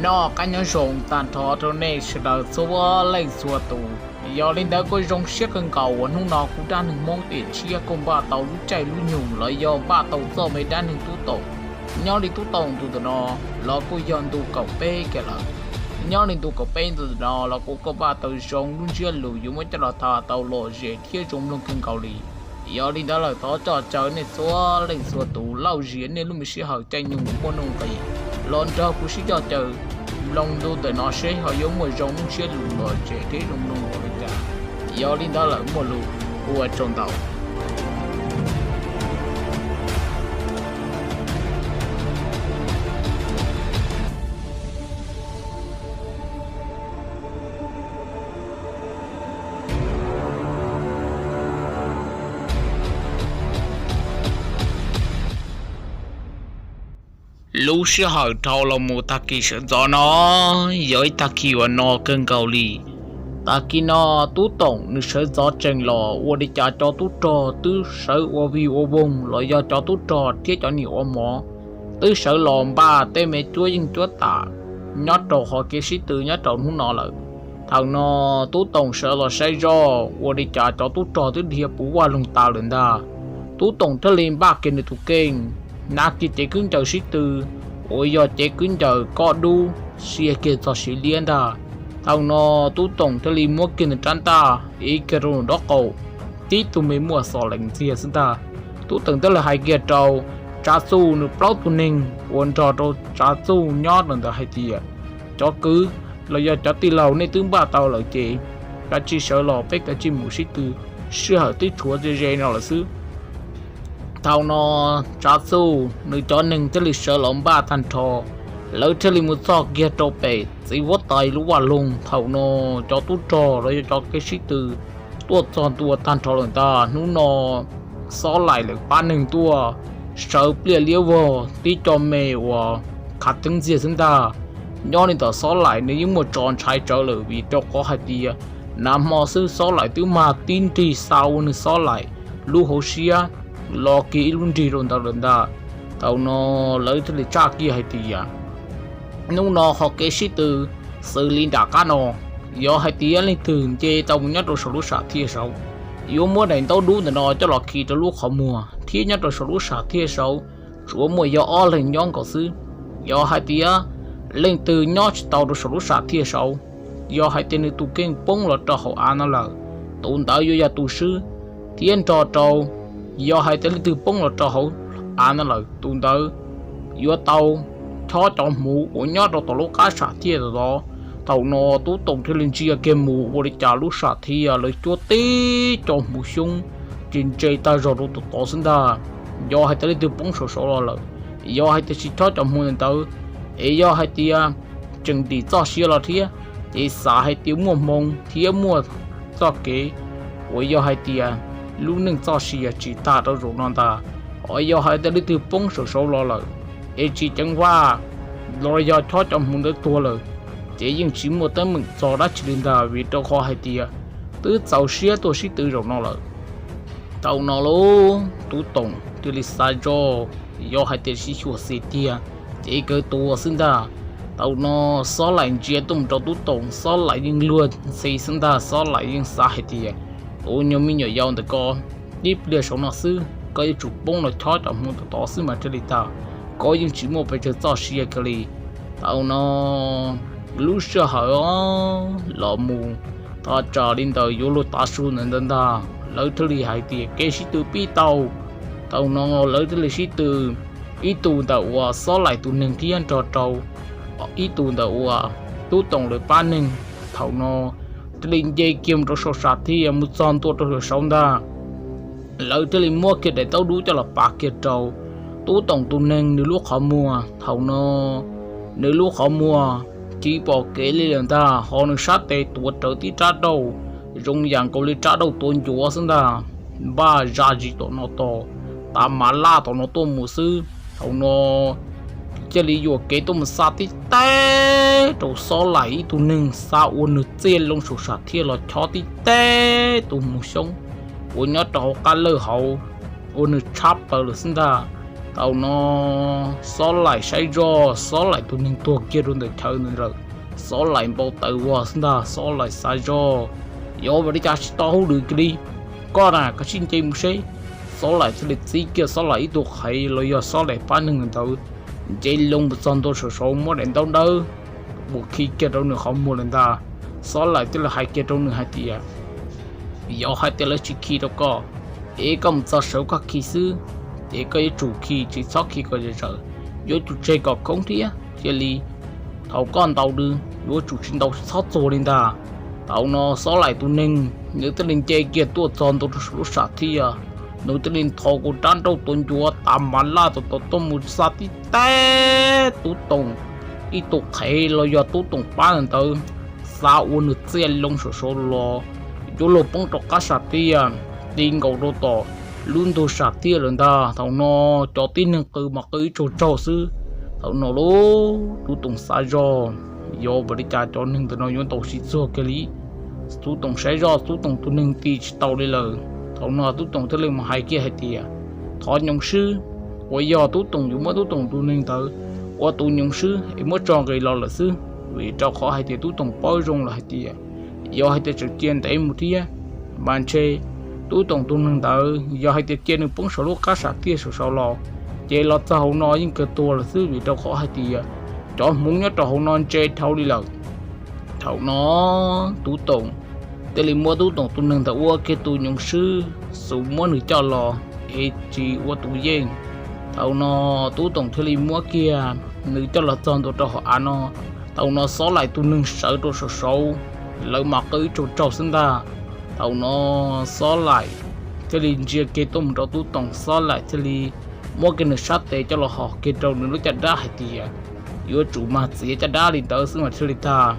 Noj qab nyob zoo tag nrho rau nej sawv daws txhua leej txhua tus. Yog li ntawd kuj zoo siab kawg nkaus uas hnub no kuv dab neeg Hmoob tiam tshiab kuj npaj tau lub caij lub nyoog los yog npaj tau txoj me dab neeg Tub Toom. Nyob li Tub Toom ntu ntawm no los kuj yog ntu kaum peb kiag lawm. Nyob li ntu kaum peb ntu ntawm no los kuv kuj npaj tau zoo lub ntsiab lus yuav muab coj los tham tau lom zem thiab zoo mloog kawg nkaus li. Yog li ntawd lawm thov coj caw nej txhua leej txhua tus lauj zias nej lub me sij hawm caij nyoog muaj nuj nqis los nrog kuv sib coj caw mloog ntu ntawm no seb ho yuav muaj zoo lub ntsiab lus lom zem thiab zoo mloog npaum li cas. Yog li ntawd lawm muaj lus ua tsaug ntau. Lub sij hawm dhau los mus tag kis sawv ntxov no yog ib tag kis uas no kawg nkaus li. Tag kis no Tub Toom nws sawv ntxov tsees los ua li cas cov tub rog twb sawv ua vij ua voog los yog cov tub rog thiab cov niam ua mov twb sawv los npaj tej me cuab yeej cuab tam nyob rau qhov kev sib tw nyob rau hnub no lawm. Thaum no Tub Toom sawv los saib zoj ua li cas cov tub rog twb dhia puv vaj loog tas lawm ntag. Tub Toom thiaj li npaj kiag nws tus keej, hnav kiag cev kwb ncaws sib tw uas yog cev kwb ncaws kob dub sia kiag txog siav liab ntag. Thaum no Tub Toom thiaj li muab kiag nws rab ntaj ev kiag rau nraub qaum, tib tug me muaj xos lees ntxiag xwb ntag. Tub Toom thiaj li hais kiag rau Tsav Txuj nws plaub tug neeg uas nrog rau Tsav Txuj nyob rau ntawd hais tias, cov kwv los yog cov tij laug nej twb npaj tau lawm ces kav tsij sawv los peb kav tsij mus sib tw, sij hawm twb tshuav ze ze no lawm xwb. Thaum no Tsav Txuj nws cov neeg thiaj li sawv los npaj tag nrho, lawv thiaj li mus txog kiag rau pem txiv huab tais lub vaj loog. Thaum no cov tub rog los yog cov kev sib tw tuaj txog ntua tag nrho lawm ntag. Hnub no Xob Laim lawv pab neeg tuaj sawv pliaj liab vog tib co me uas khav theeb ntxiag xwb ntag. Nyob li ntawm Xob Laim nws yeej muaj tso ntshai tsawv lawm vim rau qhov hais tias nag hmo xwb Xob Laim twb mag tib nrig xa ua nws Xob Laim lub hauv siab los kiag ib lub nrig rau ntawd lawm ntag. Thaum no lawv thiaj li tshaj kiag hais tias hnub no qhov kev sib tw xws li nram qab no, yog hais tias leej twg nce tau mus nyob rau saum lub sam thiaj saud, yuav muab daim ntaub dub ntawm no coj los khi rau lub qhov muag thiab nyob rau saum lub sam thiaj saud tsuas muaj yog ob leeg nyob nkaus xwb. Yog hais tias leej twg nyob tsis tau rau saum lub sam thiaj saud, yog hais tias nws tus kheej poob los rau hauv av no lawm, tus ntawd yuav yog tus swb thiab nrog rau, yog hais tias leej twg poob los rau hauv av no lawm tus ntawd yuav tau chob cov hmuv uas nyob rau tom lub qab sam thiaj tod. Thaum no Tub Toom thiaj li ntsia kiag mus ua li cas lub sam thiaj lawv cuab tib co hmuv xyoob ces ntse tag zog rau tom tod xwb ntag. Yog hais tias leej twg poob saum saud los lawm, yog hais tias tsis chob cov hmuv ntawd, es yog hais tias tseem dim txoj sia los thiab, ces xav hais tias muaj hmoo thiab muaj txoj kev uas yog hais tias lub neej txoj sia tsis tag rau zaum no ntag. Ho yog hais tias leej twg poob saum saud los lawm, es tsis ceev faj los yog chob cov hmuv ntawd tuag lawm, ces yeej tsis muaj teeb meem txog dab tsi li ntag vim rau qhov hais tias twb txaus siab tuaj sib tw zaum no lawm. Thaum no lauj Tub Toom thiaj li xav zoj, yog hais tias sib xyuam xim tiag ces kawg tuag xwb ntag. Thaum no Xob Laim ntsia tuaj mus rau Tub Toom, Xob Laim yeej luag ntxhi xwb ntag, Xob Laim yeej xav hais tias, tus nyuag me nyuam yaus ntawm ko, tib pliag saum no xwb koj yuav tsum poob los chob cov hmuv tom tod xwb mas thiaj li tag, koj yeej tsis muaj pes tsawg txoj sia kiag li. Thaum no lub sij hawm los mus thaj tsam li ntawm yuav luag tav su ntawd ntag, lawv thiaj li hais tias kev sib tw pib tau. Thaum no lawv thiaj li sib tw, ib tug ntawm uas Xob Laim tus neeg thiab nrog rau ib tug ntawm uas Tub Toom lawv pab neeg. Thaum no thiaj li nce kiag mus rau saum sam thiaj mus txog ntua rau saum saud ntag. Lawv thiaj li muab kiag daim ntaub dub coj los pav kiag rau Tub Toom tus neeg nws lub qhov muag. Thaum no nws lub qhov muag tsis pom kev li lawm ntag, ho nws sab tes tuav rawv tib rab dauj zoo yam nkaus li rab dauj tuav ncuav xwb ntag, npaj zaj zis tom no tos, tav mav laj tom no tuaj mus xwb. Thaum no cia li yuam kev tuaj mus xa tib teb rau Xob Laim ib tug neeg, xa ua nws txiaj loo saum sam thiaj los chob tib teb tus hmuv xyoob uas nyob rau hauv qab lawj hauv ua nws tshab plaws lawm xwb ntag. Thaum no Xob Laim saib zoj, Xob Laim tus neeg tuag kiag rau ntawm chaw ntawd lawm. Xob Laim npau taws vog xwb ntag, Xob Laim xav zoj, yog vim li cas tsis tau hauj lwm kiag li. Koj na, koj sim nce mus seb. Xob Laim thiaj li txib kiag Xob Laim ib tug qhev los yog Xob Laim pab neeg ntawd nce loo mus txog ntua saum saud, muab daim ntaub dawb mus khi kiag rau nws qhov muag lawm ntag. Xob Laim thiaj li hais kiag rau nws hais tias, yog hais tias lawv tsis khi rau koj, es koj mus txog saud koj khi xwb, ces koj yuav tsum khi, tsis txhob khi kom zam zawm, yuav tsum tseg kom khoob thiab cia li. Thaum koj ntaus nws yuav tsum tsis ntaus txhob txuag li ntag. Thaum no Xob Laim tus neeg nws thiaj li nce kiag tuaj txog ntua rau saum lub sam thiaj, nws thiaj li nthos kiag rab nrauj tuav ncuav tas mas laj tom tom tuaj mus xa tib teg Tub Toom ib tug qhev los yog Tub Toom pab ntawd, xa ua nws txia loo saum saud los, yuav luag poob rau qab sam thiaj, ti nkaus rau tom lub ntug sam thiaj lawm ntag. Thaum no cov tib neeg qw mas qw ib tsaug tsaug xwb. Thaum no lub Tub Toom xav zoj, yog vim li cas cov neeg ntawm no yuav ntaus tsis txuag kiag li. Tub Toom saib zoj, Tub Toom tus neeg ti tsis tau li lawm. Thaum no Tub Toom thiaj li mus hais kiag hais tias, thov nyoos swb. Uas yog Tub Toom yuav muab Tub Toom tus neeg ntawd ua tus nyoos swb es muab tso nqis los lawm xwb, vim rau qhov hais tias Tub Toom paub zoo lawm hais tias, yog hais tias tseem cia ntev mus thiab mas ntshe Tub Toom tus neeg ntawd yog hais tias cia nws poob saum lub qab sam thiaj saum saud los, ces los txog hauv no yeej kawg tuag lawm xwb, vim rau qhov hais tias cov hmoov nyob rau hauv no ntse dhau li lawm. Thaum no Tub Toom thiaj li muab Tub Toom tus neeg ntawd ua kiag tus nyoos swb, xub muab nws coj los es tsis ua tus yeej. Thaum no Tub Toom thiaj li muab kiag nws coj los txog ntua rau hauv av no. Thaum no Xob Laim tus neeg sawv rau saum saud, lawv mas qw ib tsaug tsaug xwb ntag. Thaum no Xob Laim thiaj li ntsia kiag tuaj mus rau Tub Toom, Xob Laim thiaj li muab kiag nws sab tes coj los hos kiag rau nws lub caj dab hais tias yuav tsum mag txiav caj dab li ntawd xwb mas thiaj li tag.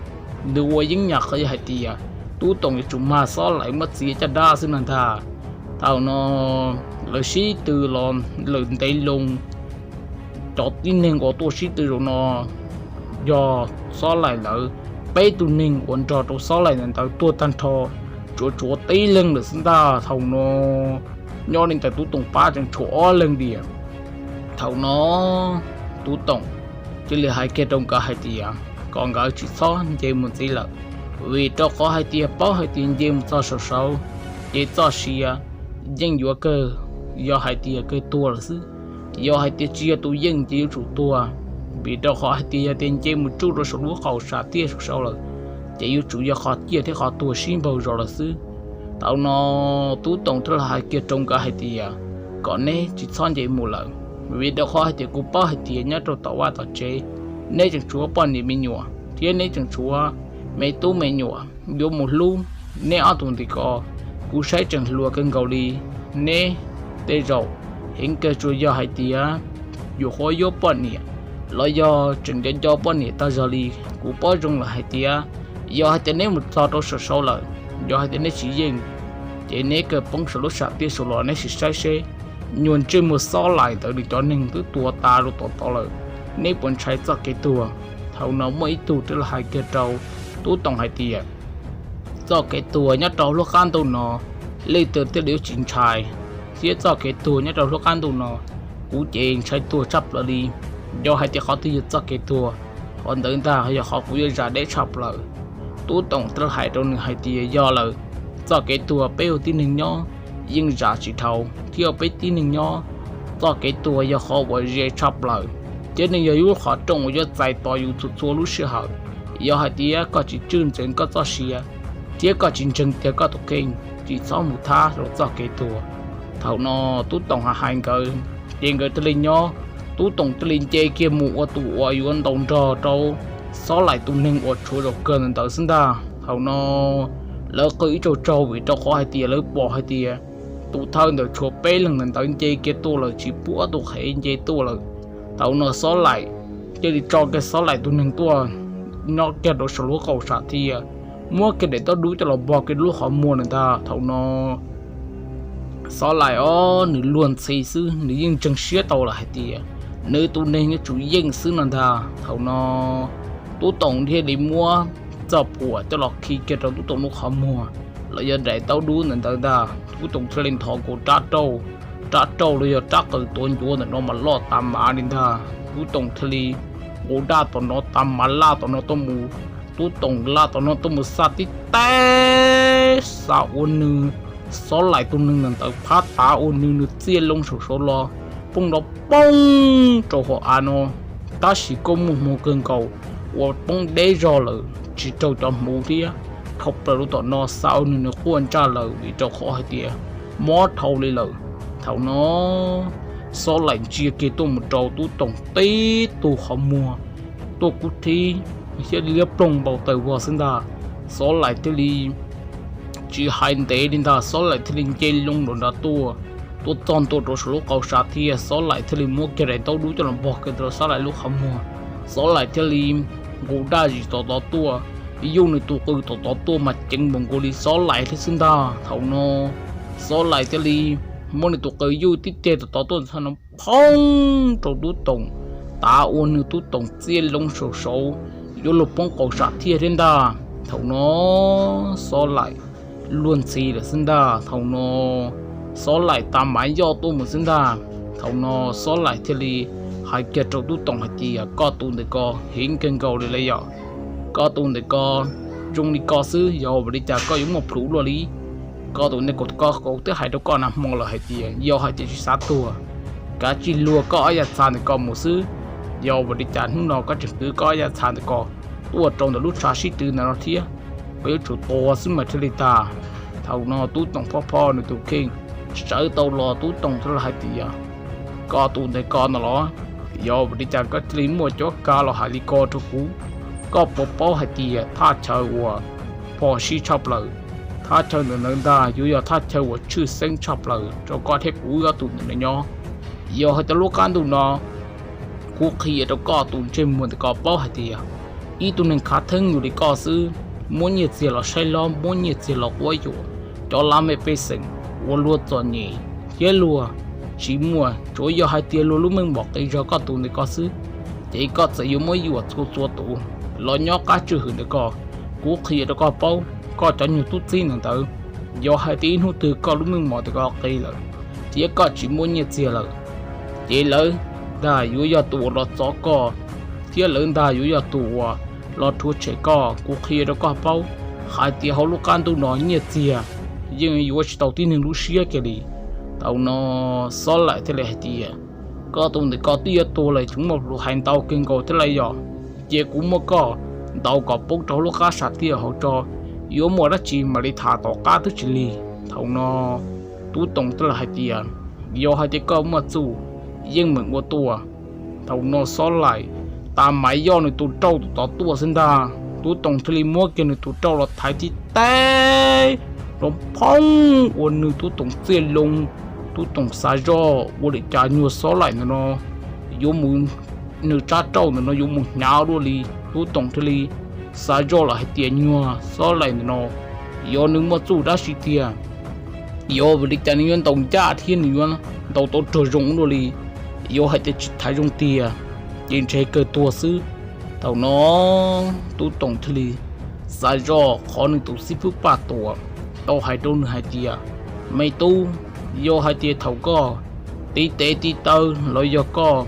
Nws ua yeeb yam qhov yog hais tias Tub Toom yuav tsum mag Xob Laim muab txiav caj dab xwb no ntag. Thaum no lawv sib tw los lawm ntev loo, cov tib neeg uas tuaj sib tw zaum no yog Xob Laim lawv peb tug neeg uas nrog rau Xob Laim ntawd tuag tag nrho, tsuas tshuav tib leeg lawm xwb ntag. Thaum no nyob li ntawm Tub Toom pab tseem tshuav ob leeg diam. Thaum no Tub Toom thiaj li hais kiag rau nkawd hais tias kom nkawd tsis txhob nce mus ntxiv lawm, vim rau qhov hais tias paub hais tias nce mus txog saum saud ces txoj sia yeej yuav kawg, yog hais tias kawg tuag lawm xwb. Yog hais tias tsis yog tus yeej ces yuav tsum tuag, vim rau qhov hais tias yog tias nce mus tsuj rau saum lub qaum sam thiaj saum saud lawm, ces yuav tsum yog qhov ciaj thiab qhov tuag sib npaug zos lawm xwb. Thaum no Tub Toom thiaj li hais kiag rau nkawd hais tias kom neb tsis txhob nce mus lawm, vim rau qhov hais tias kuv paub hais tias nyob rau tom vaj tom tsev neb tseem tshuav poj niam me nyuam thiab neb tseem tshuav me tub me nyuam yuav mus hlub. Neb ob tug nti ko, kuv saib tseem hluas kawg nkaus li. Neb tej zaum heev kawg tsuas yog hais tias yuam qhuav yuav poj niam los yog tseem nco nco poj niam tag zog li. Kuv paub zoo lawm hais tias yog hais tias neb mus txog rau saum saud lawm, yog hais tias neb tsis yeej, ces neb kawg poob saum lub sam thiaj saud los neb sim saib seb nyuag ntsej muag Xob Laim ntawd nws cov neeg twb tuag tas rau tom tod lawm, neb puas ntshai txoj kev tuag? Thaum no muaj ib tug thiaj li hais kiag rau Tub Toom hais tias txoj kev tuag nyob rau lub qab ntuj no leej twg thiaj li yuav tsis ntshai, thiab txoj kev tuag nyob rau lub qab ntuj no kuv ces ntshai tuag tshaj plaws li. Yog hais tias qhov twg yog txoj kev tuag, qhov ntawd ntag yog qhov kuv yuav zam deb tshaj plaws. Tub Toom thiaj li hais rau nws hais tias yog lawm, txoj kev tuag peb ua tib neeg nyob yeej zam tsis dhau, thiab ua peb tib neeg nyob txoj kev tuag yog qhov uas ze tshaj plaws, thiab nws yog ib lub qhov rooj uas yuav txais tos yus txhua txhua lub sij hawm. Yog hais tias koj tsis tswj ntsees koj txoj sia thiab koj tsis ntseeg tiag koj tus kheej, tsis txhob mus thab rau txoj kev tuag. Thaum no Tub Toom hais hais nkawd, ces nkawd thiaj li nyob. Tub Toom thiaj li nce kiag mus ua tus uas yuav ntaus nrog rau Xob Laim tus neeg uas tshuav zaum kawg ntawd xwb ntag. Thaum no lawv qw ib tsaug tsaug vim rau qhov hais tias lawv pom hais tias tus thawj ntawd tshuav peb leeg ntawd nce kiag tuaj lawm tsis pub ob tug qhev nce tuaj lawm. Thaum no Xob Laim thiaj li tso kiag Xob Laim tus neeg tuaj nyob kiag rau saum lub qaum sam thiaj, muab kiag daim ntaub dub coj los npog kiag lub qhov muag lawm ntag. Thaum no Xob Laim os nws luag ntxhi xwb, nws yeej ntseeg siab tau lawm hais tias nws tus neeg yuav tsum yeej xwb no ntag. Thaum no Tub Toom thiaj li muab txoj phuam coj los khi kiag rau Tub Toom lub qhov muag los yog daim ntaub dub ntawd ntag. Tub Toom thiaj li nthos nkaus rab rauj rab rauj los yog rab qws tuav ncuav ntawm no mas loj tas mav li ntag. Tub Toom thiaj li nqus daj tom no tas mav laj tom no tuaj mus, Tub Toom laj tom no tuaj mus xa tib teb, xa ua nws Xob Laim tus neeg ntawd phab tav ua nws nws txiaj loo saum saud los poob nrov poob rau hauv av no. Tab sis koj muaj hmoo kawg nkaus uas poob deb zog lawm tsis raug cov hmuv thiab dhau plaws rau tom no xa ua nws nws quaj ntsaj lawm vim rau qhov hais tias mob dhau li lawm. Thaum no Xob Laim ntsia kiag tuaj mus rau Tub Toom tib tug qhov muag tuaj kub thib thiab liab ploog npau taws vog xwb ntag. Xob Laim thiaj li tsis hais ntev li ntag, Xob Laim thiaj li nce loo nram nrad tuaj, tuaj txog ntua rau saum lub qauv sam thiaj Xob Laim thiaj li muab kiag daim ntaub dub coj los npog kiag rau Xob Laim lub qhov muag. Xob Laim thiaj li nqus daj zis tom tod tuaj, yuj nws tus qws tom tod tuaj mas ceev npaum nkaus li Xob Laim thiab xwb ntag. Thaum no Xob Laim thiaj li muab nws tus qws yuj tib teg tom tod tuaj txog no phoob rau Tub Toom tav ua nws Tub Toom txiaj loo saum saud yuav luag poob qauv sam thiaj thiab ntag. Thaum no Xob Laim luag ntxhi lawm xwb ntag. Thaum no Xob Laim tas mav yoj tuaj mus xwb ntag. Thaum no Xob Laim thiaj li hais kiag rau Tub Toom hais tias, koj tus ntawm ko heev kawg nkaus li lawm yom. Koj tus ntawm ko zoo li ko xwb yog ua li cas koj yuav muaj plhus luaj li? Koj tus ntawm ko, koj, kuv twb hais rau koj nag hmo lawm hais tias yog hais tias tsis xav tuag, kav tsij luag koj ob yam txha ntawm ko mus xwb. Yog ua li cas hnub no koj tseem kwv koj ob yam txha ntawm ko tuaj rau ntawm lub tshav sib tw ntawm no thiab? Koj yuav tsum tuag xwb mas thiaj li tag. Thaum no Tub Toom phob phob nws tus kheej sawv tau los, Tub Toom thiaj li hais tias, koj tus ntawm ko no los, yog ua li cas koj thiaj li muaj cuab kav los hais li ko rau kuv? Koj puas paub hais tias thaj chaw uas phom sij tshaj plaws, thaj chaw ntawm ntawd ntag yuav yog thaj chaw uas tshwj xeeb tshaj plaws rau koj thiab kuv ob tug ntawm no nyob. Yog hais tias lub qab ntuj no kuv qhia rau koj tus ntsej muag ntawm ko paub hais tias ib tug neeg khav theeb mus li koj xwb, muab nyiaj txiag los saib hlob, muab nyiaj txiag los quab yuam, cov laj mej pej xeem uas luag txom nyem thiab luag tsis muaj, tsuav yog hais tias luag lub meej mom qis zog koj tus ntawm ko xwb, ces koj txawm yuav muab yuam txhua txhua tus los nyob qab tswj hwm ntawm ko. Kuv qhia rau koj paub, koj cov nyuag tub txib ntawm ntawd, yog hais tias ib hnub twg koj lub meej mom ntawm ko qis lawm thiab koj tsis muaj nyiaj txiag lawm, ces lawv ntag yuav yog tus uas los txov koj, thiab lawv ntag yuav yog tus uas los rhuav tshem koj. Kuv qhia rau koj paub hais tias hauv lub qab ntuj no nyiaj txiag yeej yuav tsis tau tib neeg lub siab kiag li. Thaum no Xob Laim thiaj li hais tias, koj tus ntawm ko twb yuav tuag lawm, tseem muaj lus hais ntau kawg nkaus thiab lawm yom. Ces kuv muab koj ntaus kom poob rau hauv lub qab sam thiaj hauv tso, yuav muaj dab tsi mam li tham tom qab twb tsis lig. Thaum no Tub Toom thiaj li hais tias, yog hais tias koj muaj txuj, yeej meem ua tuaj. Thaum no Xob Laim tas mav yoj nws tus rauj tom tod tuaj xwb ntag. Tub Toom thiaj li muab kiag nws tus rauj los thaiv tib teb, nrov phoob ua nws Tub Toom txiaj loo. Tub Toom xav zoj ua li cas nyuag Xob Laim ntawm no yuav mus, nws tsab rauj ntawm no yuav mus hnyav dua li. Tub Toom thiaj li xav zoj lawm hais tias nyuag Xob Laim ntawm no yog nws muaj txuj dab tsi tiag, yog vim li cas nws yuav ntaus ncaj thiab nws yuav ntaus tau rog zoo dua li. Yog hais tias tsis thaiv zoo tiag ces ntshe kawg tuag xwb. Thaum no Tub Toom thiaj li xav zoj qhov nws tus xib fwb Paj Tuam tau hais rau nws hais tias, me tub, yog hais tias thaum koj tiv tes tiv taw los yog koj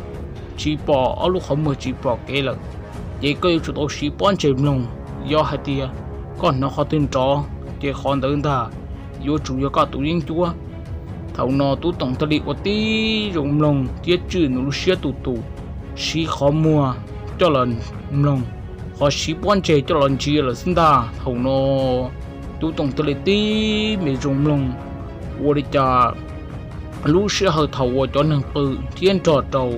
tsis pom, ob lub qhov muag tsis pom kev lawm, ces koj yuav tsum tau siv pob ntseg mloog. Yog hais tias koj hnov qhov twg nrov ces qhov ntawd ntag yuav tsum yog koj tus yeeb ncuab. Thaum no Tub Toom thiaj li ua tib zoo mloog thiab tswj nws lub siab tus tus, siv qhov muag coj los mloog, ho siv pob ntseg coj los ntsia lawm xwb ntag. Thaum no Tub Toom thiaj li tib me zoo mloog, ua li cas lub sij hawm thaum uas cov neeg qw thiab nrog rau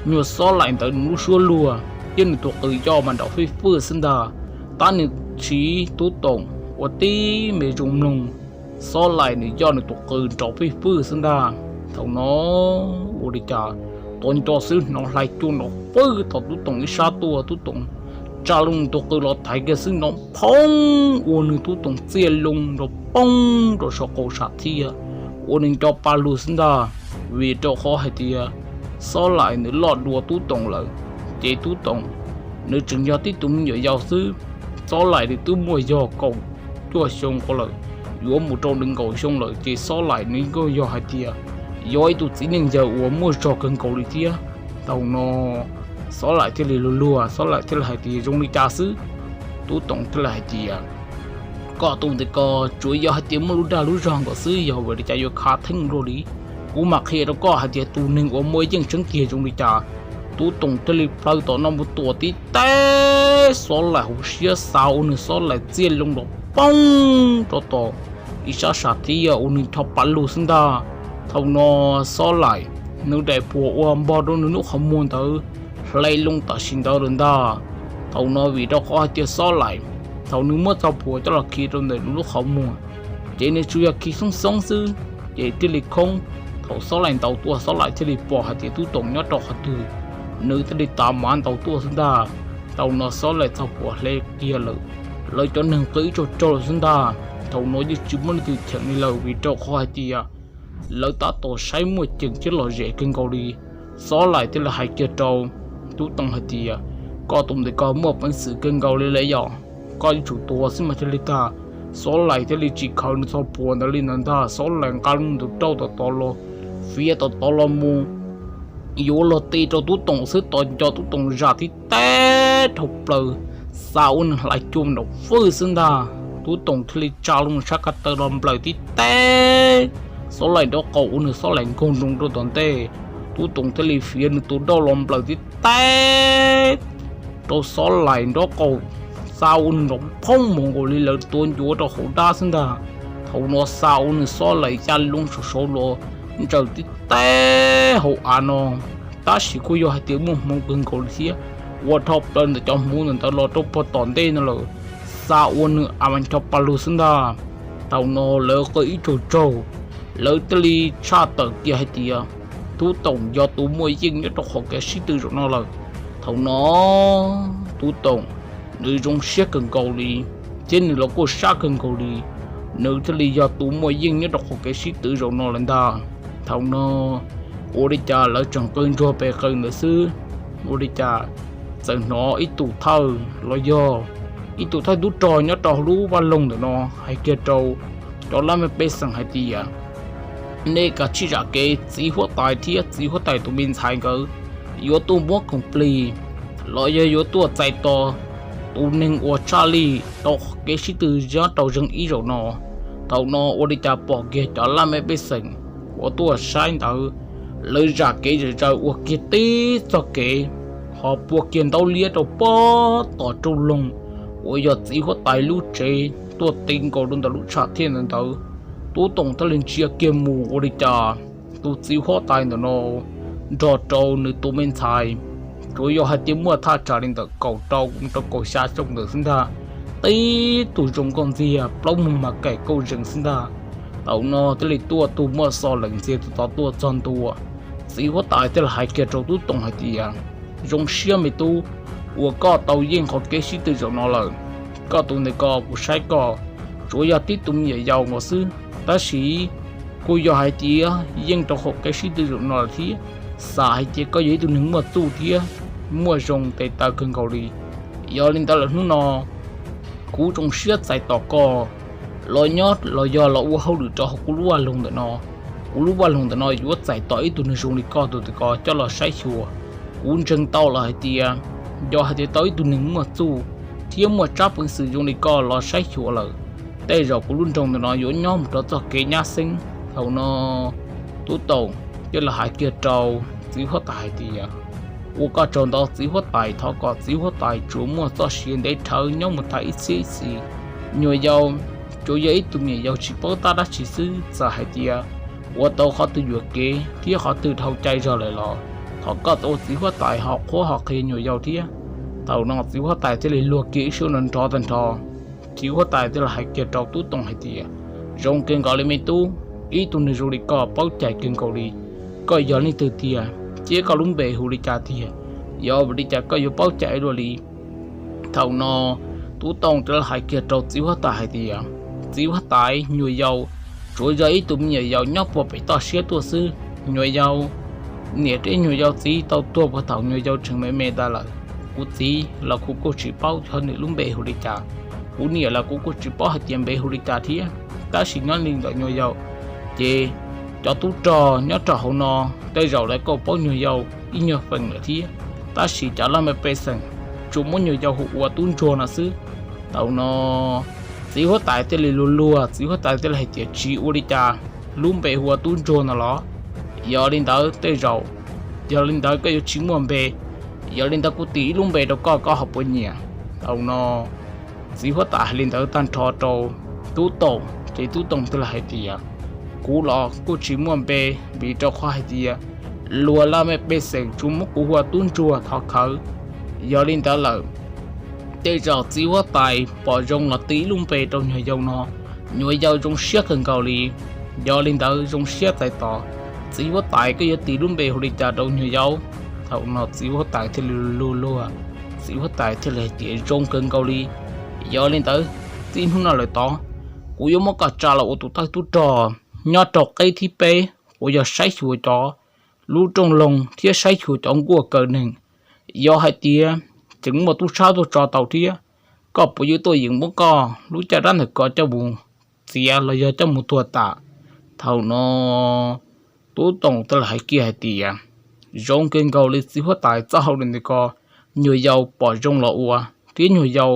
nyuag Xob Laim ntawd nws lub suab luag thiab nws tus qws yoj mas nrov fij fwj xwb ntag. Tab nws siv Tub Toom ua tib me zoo mloog, Xob Laim nws yoj nws tus qws nrov fij fwj xwb ntag. Thaum no ua li cas tod nco xwb hnov hlais cua nrov fwj tom Tub Toom ib sab tuaj, Tub Toom tsa loo nws tus qws los thaiv kiag xwb nrov phoob ua nws Tub Toom txiaj loo nrov poob rau saum qaum sam thiaj, ua nws nco pa lug xwb ntag. Vim rau qhov hais tias Xob Laim nws loj dua Tub Toom lawm, ces Tub Toom nws tseem yog tib tug me nyuam yaus xwb. Xob Laim nws twb muaj yog kaum cuaj xyoo ko lawm, yuav mus rau nees nkaum xyoo lawm ces Xob Laim nws kuj yog hais tias yog ib tug txiv neej yawg uas muaj zog kawg nkaus li thiab. Thaum no Xob Laim thiaj li luag luag, Xob Laim thiaj li hais tias, Zoo li cas xwb? Tub Toom thiaj li hais tias, Koj tus ntawm ko tsuas yog hais tias muaj lub dag lub zog nkaus xwb, yog vim li cas yuav khav theeb luaj li? Kuv mam qhia rau koj hais tias tus neeg uas muaj yeej tseeb tiag zoo li cas. Tub Toom thiaj li plhaw tom no mus tua tib teg, Xob Laim hauv siab xa ua nws Xob Laim txiaj loo nrov poob rau tom ib sab sam thiaj ua nws rho pa lug xwb ntag. Thaum no Xob Laim nws daim phuam uas npog rau nws lub qhov muag ntawd hle loo tam sim ntawd lawm ntag. Thaum no vim rau qhov hais tias Xob Laim thaum nws muab txoj phuam coj los khi rau ntawm nws lub qhov muag, ces nws tsuas yog khi xoob xoob xwb, ces thiaj li khoob. Thaum Xob Laim ntaus tuaj, Xob Laim thiaj li pom hais tias Tub Toom nyob rau qhov twg, nws thiaj li tav mav ntaus tuaj xwb ntag. Thaum no Xob Laim txoj phuam hle kiag lawm, lawv cov neeg qw ib tsaug tsaug lawm xwb ntag. Thaum no yeej tsis muaj leej twg cheem li lawm vim rau qhov hais tias lawv tab tom saib muaj ceem thiab lom zem kawg nkaus li. Xob Laim thiaj li hais kiag rau Tub Toom hais tias, Koj tus ntawm ko muaj peev xwm kawg nkaus li lawm yom, koj yuav tsum tua xwb mas thiaj li tag. Xob Laim thiaj li tsis khaws nws txoj phuam ntawd li ntawd ntag, Xob Laim nqa lub ntu rauj tom tod los, fiav tom tod los mus yuav los ti rau Tub Toom xwb, tos nco Tub Toom zam tib teg dhau plaws, xa ua nws hlais cua nraum fwj xwb ntag. Tub Toom thiaj li tsa loo sab ko taw los nplawm tib teg, Xob Laim nraub qaum ua nws Xob Laim nkaug nroo rau tom ntej. Tub Toom thiaj li fiav nws tus dauj los nplawm tib teg rau Xob Laim nraub qaum, xa ua nws nrov phoob mus nkaus li lawv tua ncuav rau hauv dab xwb ntag. Thaum no xa ua nws Xob Laim ya loo saum saud los ntsaws tib teg hauv av no. Tab sis kuj yog hais tias muaj hmoo kawg nkaus li thiab, ua dhau plaws ntawm cov hmuv ntawm ntawd los rau puag tom ntej no lawm, xa ua nws a mas ncho pa lug xwb ntag. Thaum no lawv qw ib tsaug tsaug, lawv thiaj li tshaj tawm kiag hais tias Tub Toom yog tus muaj yeej nyob rau qhov kev sib tw zaum no lawm. Thaum no Tub Toom nws zoo siab kawg nkaus li, thiab nws los kuj sab kawg nkaus li, nws thiaj li yog tus muaj yeej nyob rau qhov kev sib tw zaum no lawm ntag. Thaum no ua li cas lawv tseem qw ntsuag pes qw ntawd xwb, ua li cas txawm hnov ib tug thawj los yog ib tug thawj tub rog nyob rau hauv lub vaj loog ntawm no hais kiag rau cov laj mej pej xeem hais tias, Nej kav tsij zam kev, txiv huab tais thiab txiv huab tais tus me ntxhais nkawd yuav tuaj muab khoom plig los yog yuav tuaj txais tos tus neeg uas tshaj lij rau kev sib tw nyob rau zeeg ib zaum no. Thaum no ua li cas pom kiag cov laj mej pej xeem uas tuaj saib ntawd, lawv zam kev zam zaws ua kiag tib txoj kev, ho pua kiag ntaub liab rau puag tom rooj loog uas yog txiv huab tais lub tsev tuaj ti nkaus rau ntawm lub tshav thiaj ntawd ntawd. Tub Toom thiaj li ntsia kiag mus ua li cas tus txiv huab tais ntawm no nrog rau nws tus me ntxhais, tsuas yog hais tias muaj thaj tsam li ntawm kaum rau rau kaum xya xyoo ntawd xwb ntag. Tib tug zoo nkauj ntxiag, plaub muag mas kaim kauj zees xwb ntag. Thaum no thiaj li tuaj tus muaj xov lees ntxiag tus tod tuaj txog ntua. Txiv huab tais thiaj li hais kiag rau Tub Toom hais tias, Zoo siab me tub, uas koj tau yeej qhov kev sib tw zaum no lawm. Koj tus ntawm ko kuv saib koj tsuas yog tib tug me nyuam yaus nkaus xwb, tab sis kuj yog hais tias yeej rau qhov kev sib tw zaum no lawm thiab. Xam hais tias koj yog ib tug neeg muaj txuj thiab muaj zoo tes taw kawg nkaus li. Yog li ntawd lawm hnub no kuv zoo siab txais tos koj los nyob los yog los ua hauj lwm rau hauv kuv lub vaj loog ntawm no. Kuv lub vaj loog ntawm no yuav txais tos ib tug neeg zoo li koj tus ntawm ko coj los saib xyuas. Kuv ntseeg tau lawm hais tias yog hais tias tau ib tug neeg muaj txuj thiab muaj tsab peev xwm zoo li koj los saib xyuas lawm, tej zaum kuv lub nroog ntawm no yuav nyob mus rau txoj kev nyab xeeb. Thaum no Tub Toom thiaj li hais kiag rau txiv huab tais hais tias, Ua koj tsaug ntau txiv huab tais, thov kom txiv huab tais tsuas muaj txoj sia ntev dhawv nyob mus tas ib txhiab ib txhis. Nyuam yaus tsuas yog ib tug me nyuam yaus tsis paub tab dab tsi xwb, txawm hais tias ua tau qhov twg yuam kev thiab qhov twg dhau cai zog lawm los thov koj ua txiv huab tais ho qhuab ho qhia nyuam yaus thiab. Thaum no txiv huab tais thiaj li luag kiag ib suab nrov nrov tag nrho. Txiv huab tais thiaj li hais kiag rau Tub Toom hais tias, Zoo kawg nkaus li me tub, ib tug neeg zoo li koj paub cai kawg nkaus li. Koj yog leej twg tiag thiab koj lub npe hu li cas tiag? Yog vim li cas koj yuav paub cai ua luaj li? Thaum no Tub Toom thiaj li hais kiag rau txiv huab tais hais tias, Txiv huab tais, nyuam yaus tsuas yog ib tug me nyuam yaus nyob puag pem toj siab tuaj xwb. Nyuam yaus niam thiab nyuam yaus txiv tau tuag puag thaum nyuam yaus tseem me me tas lawm. Kuv txiv los kuv kuj tsis paub yog nws lub npe hu li cas, kuv niam los kuv kuj tsis paub hais tias npe hu li cas thiab. Tab sis nyob li ntawm nyuam yaus ces cov tub rog nyob rau hauv no tej zaum lawv kuj paub nyuag yau ib nyuag feem lawm thiab, tab sis cov laj mej pej xeem tsuas muab nyuag yau hu ua tub ntsuag no xwb. Thaum no txiv huab tais thiaj li luag luag, txiv huab tais thiaj li hais tias, tsis ua li cas, lub npe hu ua tub ntsuag no los? Yog li ntawd tej zaum, yog li ntawd koj yuav tsis muaj npe, yog li ntawd kuv tis ib lub npe rau koj, koj ho puas nyiam? Thaum no txiv huab tais hais li ntawd tag nrho rau Tub Toom ces Tub Toom thiaj li hais tias, kuv los kuj tsis muaj npe, vim rau qhov hais tias luag laj mej pej xeem tsuas muab kuv hu ua tub ntsuag thov khawv. Yog li ntawd lawm, tej zaum txiv huab tais pom zoo los tis ib lub npe rau nyuag yau no, nyuag yau zoo siab kawg nkaus li. Yog li ntawd zoo siab txais tos, txiv huab tais koj yuav tis lub npe hu li cas rau nyuag yau? Thaum no txiv huab tais thiaj li luag luag, txiv huab tais thiaj li hais tias, zoo kawg nkaus li. Yog li ntawd, txij hnub no lawm tod, kuv yuav muab koj tsa los ua tus thawj tub rog nyob rau qeb thib peb uas yog saib xyuas cov lub rooj loog thiab saib xyuas cov nkuaj kaw neeg. Yog hais tias tseem muaj tub sab tuaj tso tau thiab, koj puas yuav tuaj yeem muab koj lub caj dab ntawm ko coj mus txiav los yog coj mus tuag tas? Thaum no Tub Toom thiaj li hais kiag hais tias, zoo kawg nkaus li txiv huab tais, txoj hauj lwm ntawm ko nyuag yau pom zoo los ua, thiab nyuag yau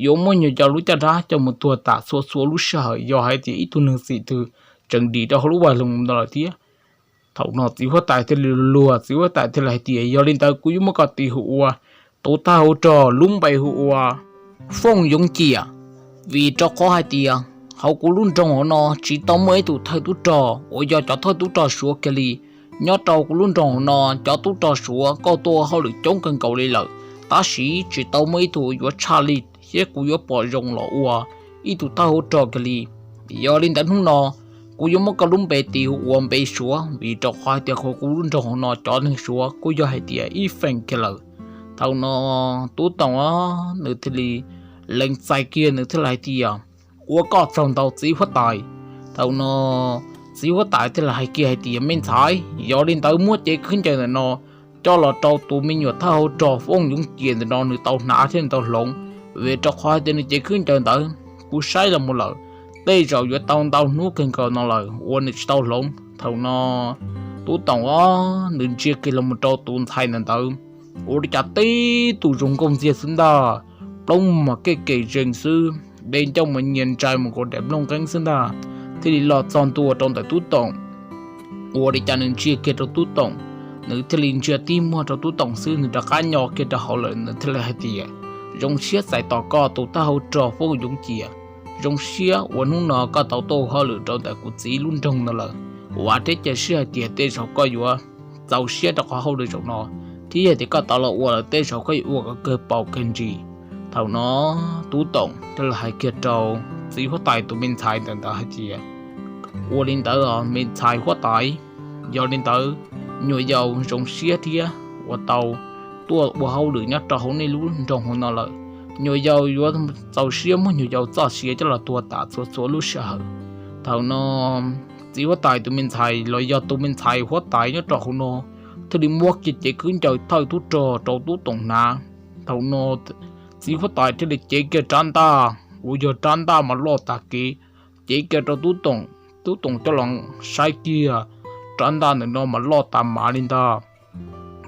yuav muab nyuag yau lub caj dab coj mus tuag tas txhua txhua lub sij hawm yog hais tias ib tug neeg xim twg tseem dim rau hauv lub vaj loog no lawm thiab. Thaum no txiv huab tais thiaj li luag, txiv huab tais thiaj li hais tias, yog li ntawd kuv yuav muab koj tis hu ua tus thawj hauv rog lub npe hu ua Fooj Yoov Ciam, vim rau qhov hais tias hauv kuv lub nroog hauv no tsis tau muaj ib tug thawj tub rog uas yog cov thawj tub rog Suav kiag li. Nyob rau kuv lub nroog hauv no cov tub rog Suav kuj tuaj ua hauj lwm coob kawg nkaus li lawm, tab sis tsis tau muaj ib tug yuav tshaj li thiab kuv yuav pom zoo los ua ib tug thawj hauv rog kiag li. Yog li ntawd hnub no kuv yuav muab koj lub npe tis hu ua npe Suav, vim rau qhov hais tias hauv kuv lub nroog hauv no cov neeg Suav kuj yog hais tias ib feem kiag lawm. Thaum no Tub Toom nws thiaj li lees txais kiag, nws thiaj li hais tias, ua koj tsaug ntau txiv huab tais. Thaum no txiv huab tais thiaj li hais kiag hais tias, me ntxhais, yog li ntawd muab cev khaub ncaws ntawm no coj los rau tus me nyuam thawj hauv rog Fooj Yoov Ciam ntawm no nws tau hnav thiab nws tau hloov, vim rau qhov hais tias nws cev khaub ncaws ntawd kuv saib los mus lawm, tej zaum yuav tau ntau hnub kawg nkaus no lawm uas nws tsis tau hloov. Thaum no Tub Toom nws ntsia kiag los mus rau tus ntxhais ntawm ntawd, ua li cas tib tug zoo nkauj ntxiag xwb ntag, plaub muag kev kem zees xwb, dej ncauj mas nyias ntsais mus nkaus daim nplooj nqeeb xwb ntag, thiaj li los txog ntua rau ntawm Tub Toom. Ua li cas nws ntsia kiag rau Tub Toom, nws thiaj li ntsia tib muag rau Tub Toom xwb, nws rov qab nyo kiag rau hauv lawm, nws thiaj li hais tias, zoo siab txais tos koj tus thawj hauv rog Fooj Yoov Ciam, zoo siab uas hnub no koj tau tuaj ua hauj lwm rau ntawm kuv txiv lub nroog no lawm. Vam thiab cia siab hais tias tej zaum koj yuav txaus siab rau qhov hauj lwm zaum no, thiab yog tias koj tau los ua lawm tej zaum koj yuav ua kom kawg paus kawg ntsis. Thaum no Tub Toom thiaj li hais kiag rau txiv huab tais tus me ntxhais ntawm ntawd hais tias, ua li ntawd os me ntxhais huab tais, yog li ntawd nyuam yaus zoo siab thiab uas tau tuaj ua hauj lwm nyob rau hauv nej lub nroog hauv no lawm. Nyuam yaus yuav txaus siab muab nyuam yaus txoj sia coj los tuag tas txhua txhua lub sij hawm. Thaum no txiv huab tais tus me ntxhais los yog tus me ntxhais huab tais nyob rau hauv no thiaj li muab kiag cev khaub ncaws thawj tub rog rau Tub Toom hnav. Thaum no txiv huab tais thiaj li cev kiag rab ntaj uas yog rab ntaj mas loj tag kev, cev kiag rau Tub Toom. Tub Toom coj los saib kiag, rab ntaj ntawm no mas loj tas mas li ntag.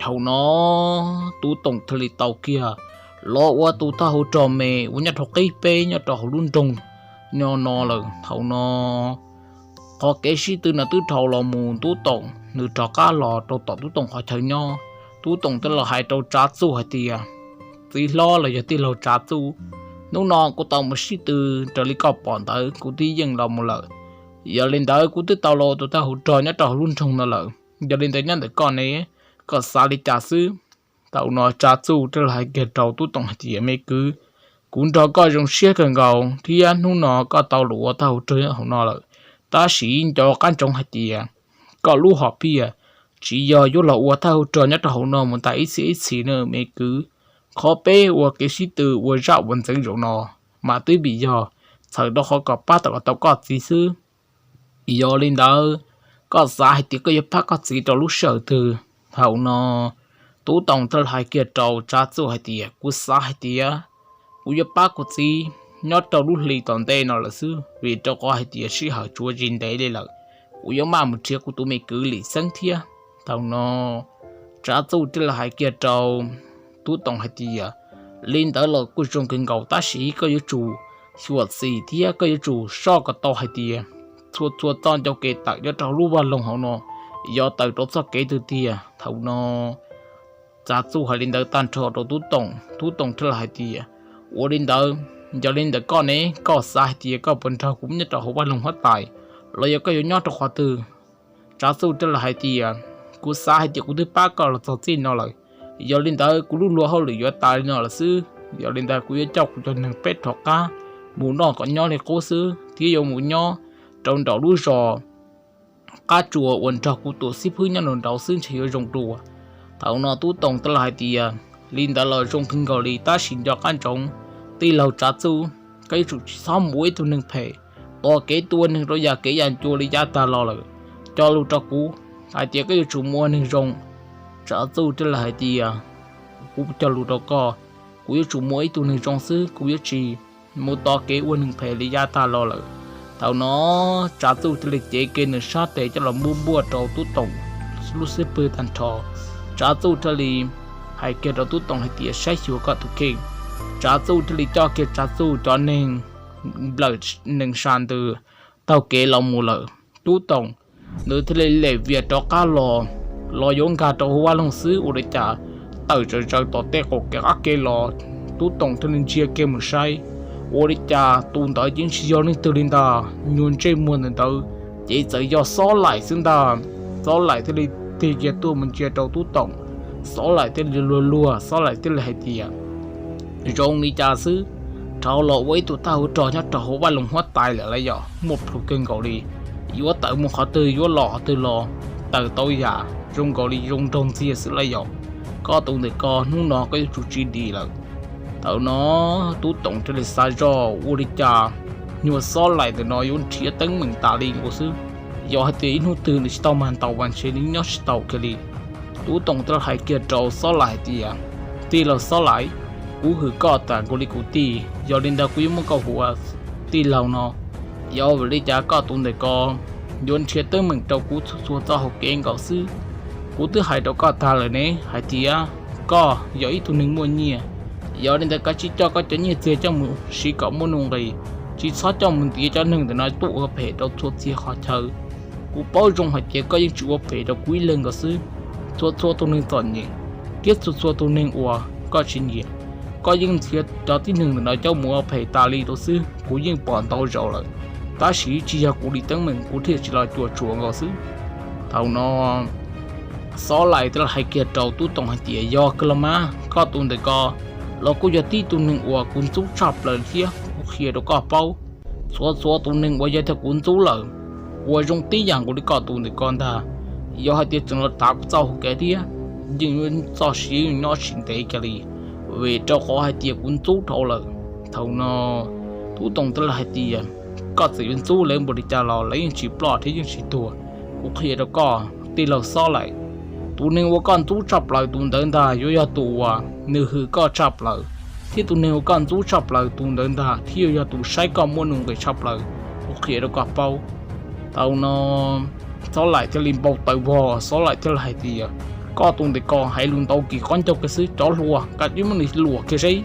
Thaum no Tub Toom thiaj li tau kiag los ua tus thawj hauv rog me uas nyob rau qib peb nyob rau hauv lub nroog nyob no lawm. Thaum no qhov kev sib tw no twb dhau los mus, Tub Toom nws rov qab los rau tom Tub Toom qhov chaw nyob. Tub Toom thiaj los hais rau Tsav Txuj hais tias, txiv hlob los yog tij laug Tsav Txuj, hnub no kuv tau mus sib tw raws li koj pom ntawd kuv twb yeej los mus lawm. Yog li ntawd kuv twb tau los ua tus thawj hauv rog nyob rau hauv lub nroog no lawm. Yog li ntawd nyob ntawm koj ne, koj xav li cas xwb? Thaum no Tsav Txuj thiaj li hais kiag rau Tub Toom hais tias, me kwv, kuv nrog koj zoo siab kawg nkaus thiab hnub no koj tau los ua thawj hauv rog hauv no lawm, tab sis nco qab ntsoov hais tias koj lub hom phiaj tsis yog yuav los ua thawj hauv rog nyob rau hauv no mus tas ib txhis ib txhis na me kwv. Qhov peb ua kev sib tw ua zaj ua ntxeev zaum no mas twb vim yog txhawm rau qhov kom pab tau kom tau koj txiv xwb. Yog li ntawd, koj xav hais tias koj yuav pab koj txiv rau lub sij hawm twg? Thaum no Tub Toom thiaj li hais kiag rau Tsav Txuj hais tias, kuv xav hais tias kuv yuav pab kuv txiv nyob rau lub hli tom ntej no lawm xwb, vim rau qhov hais tias sij hawm tsuav tsis ntev li lawm. kuv yuav maj mus nrhiav kuv tus me kwv Lis Xeeb thiab. Thaum no Tsav Txuj thiaj li hais kiag rau Tub Toom hais tias, li ntawd los kuj zoo kawg nkaus tab sis koj yuav tsum xyuam xim thiab koj yuav tsum soj kom tau hais tias txhua txhua txoj ncauj kev tawm nyob rau lub vaj loog hauv no yuav tawm rau txoj kev twg tiag. Thaum no Tsav Txuj hais li ntawd tag nrho rau Tub Toom, Tub Toom thiaj li hais tias, ua li ntawd, yog li ntawd koj ne, koj xav hais tias koj puas nrog kuv nyob rau hauv vaj loog huab tais, los yog koj yuav nyob rau qhov twg? Tsav Txuj thiaj li hais tias, kuv xav hais tias kuv twb pab koj los txog txij no lawm, yog li ntawd kuv lub luag hauj lwm yuav tas li no lawm xwb. Yog li ntawd kuv yuav coj kuv cov neeg peb rov qab mus noj kom nyob li qub xwb thiab yuav mus nyob rau nraum lub zos Qab Tsua uas nrog kuv tus xib hwb nyob nraud xwb ntshe yuav zoo dua. Thaum no Tub Toom thiaj li hais tias, li ntawd los zoo kawg nkaus li tab sis nco qab ntsoov, tij laug Tsav Txuj, koj yuav tsum tsis txhob mus ua ib tug neeg phem, tos kev tua neeg rau yam kev yam ncua li yav tag los lawm. Cog lus rau kuv hais tias koj yuav tsum mus ua neeg zoo. Tsav Txuj thiaj li hais tias, kuv cog lus rau koj, kuv yuav tsum mus ua ib tug neeg zoo xwb, kuv yuav tsis mus tos kev ua neeg phem li yav tag los lawm. Thaum no Tsav Txuj thiaj li cev kiag nws sab tes coj los npuaj npuaj rau Tub Toom lub xub pwg tag nrho. Tsav Txuj thiaj li hais kiag rau Tub Toom hais tias, saib xyuas koj tus kheej. Tsav Txuj thiaj li coj kiag Tsav Txuj cov neeg nplawm nees sa ntws taug kev los mus lawm. Tub Toom nws thiaj li lem vias rov qab los, los yuav nkag rau hauv vaj loog xwb ua li cas tawm tsawv tsawv tom tej qaum kev qab kev los, Tub Toom thiaj li ntsia kiag mus saib, ua li cas tus ntawd yeej tsis yog leej twg li ntag, nyuag ntsej muag ntawm ntawd ces txawm yog Xob Laim xwb ntag. Xob Laim thiaj li tig kiag tuaj mus ntsia rau Tub Toom, Xob Laim thiaj li luag luag, Xob Laim thiaj li hais tias, zoo li cas xwb, rov los ua ib tug thawj hauv rog nyob rau hauv vaj loog huab tais lawm lauj yom, muaj plhus kawg nkaus li, yuav tawm mus qhov twg yuav los qhov twg los tawm tau yam zoo nkaus li zoo nraug ntxiag xwb lauj yom. Koj tus ntawm ko hnub no koj yuav tsum tsis dim lawm. Thaum no Tub Toom thiaj li xav zoj ua li cas nyuag Xob Laim ntawm no yuav nrhiav teeb meem tas li nkaus xwb. Yog hais tias ib hnub twg nws tsis tau mag ntaus mas ntshe nws nyob tsis tau kiag li. Tub Toom thiaj hais kiag rau Xob Laim hais tias, tij laug Xob Laim, kuv hwm koj tas nkaus li kuv tij, yog li ntawd kuv yuav muab koj hu ua tij laug no. Yog vim li cas koj tus ntawm ko yuav nrhiav teeb meem rau kuv txhua txhua txoj hauv kev nkaus xwb? Kuv twb hais rau koj tag lawm ne hais tias koj yog ib tug neeg muaj nyiaj, yog li ntawd kav tsij coj koj cov nyiaj txiag coj mus siv kom muaj nuj nqis, tsis txhob coj mus ntiav cov neeg ntawm no tuaj ua phem rau txhua txhia qhov chaw. Kuv paub zoo hais tias koj yeej tsis ua phem rau kuv ib leeg nkaus xwb. Txhua txhua tus neeg txom nyem thiab txhua txhua tus neeg uas koj tsis nyiam, koj yeej nrhiav cov tib neeg ntawm no coj mus ua phem tas li rau xwb, kuv yeej pom ntau zaus lawm. Tab sis tsis yog kuv li teeb meem kuv thiaj tsis los cuam tshuam nkaus xwb. Thaum no Xob Laim thiaj li hais kiag rau Tub Toom hais tias, yog kawg los mas, koj tus ntawm ko los kuj yog tib tug neeg uas kuv ntxub tshaj plaws thiab kuv qhia rau koj paub, txhua txhua tus neeg uas yog tias kuv ntxub lawm, uas zoo tib yam nkaus li koj tus ntawm ko ntag, yog hais tias tseem los tav kuv txoj hauv kev thiab, yeej yuav txoj sia nyob tsis ntev kiag li, vim rau qhov hais tias kuv ntxub dhau lawm. Thaum no Tub Toom thiaj li hais tias, koj txawm yuav ntxub lawv npaum li cas los lawv yeej tsis ploj thiab yeej tsis tuag. Kuv qhia rau koj tij laug Xob Laim, tus neeg uas koj ntxub tshaj plaws tus ntawd ntag yuav yog tus uas nws hwm koj tshaj plaws, thiab tus neeg uas koj ntxub tshaj plaws tus ntawd ntag thiaj yuav yog tus saib koj muaj nuj nqis tshaj plaws. Kuv qhia rau koj paub. Thaum no Xob Laim thiaj li npau taws vog, Xob Laim thiaj li hais tias, koj tus ntawm ko hais lus ntau kis qab ncauj kiag xwb, cov hluas, kav tsij muab nws luam kiag seb.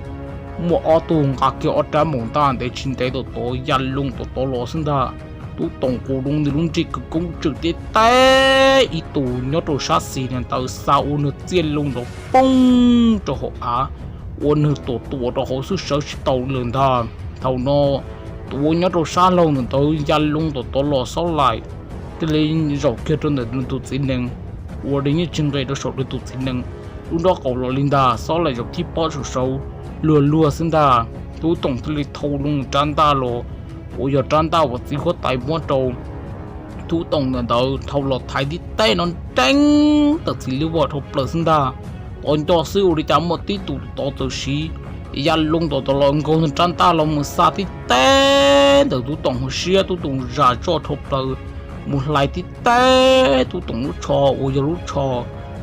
Muaj ob tug nqa kiag ob rab moos ntaj ntev tsis ntev tom tod ya loo tom tod los xwb ntag. Tub Toom qus loo nws lub nrig kwv koob tswm tib teb ib tus nyob rau sab xis ntawd xa ua nws txiaj loo nrov poob rau hauv av, ua nws tuam tuam rau hauv xwb sawv tsis tau lawm ntag. Thaum no tus uas nyob rau sab laug ntawd ya loo tom tod los, Xob Laim thiaj li zaum kiag rau ntawm nws tus txiv nees, ua li yeej tsis nqis rau saum nws tus txiv nees. Lub nrob qaum los li ntag, Xob Laim zaum tib pob saum saud luag luag xwb ntag. Tub Toom thiaj li thau loo rab ntaj los, uas yog rab ntaj uas txiv huab tais muab rau Tub Toom ntawm ntawd, thau los thaiv tib teb no nreeb tawm txiv liab vog dhau plaws xwb ntag. Tod nco xwb ua li cas muaj tib tus tod txawm siv ya loo tom tod los nkaug rab ntaj los mus xa tib teb ntawm Tub Toom hauv siab, Tub Toom zam zoj dhau plaws mus hlais tib teb Tub Toom lub tsho uas yog lub tsho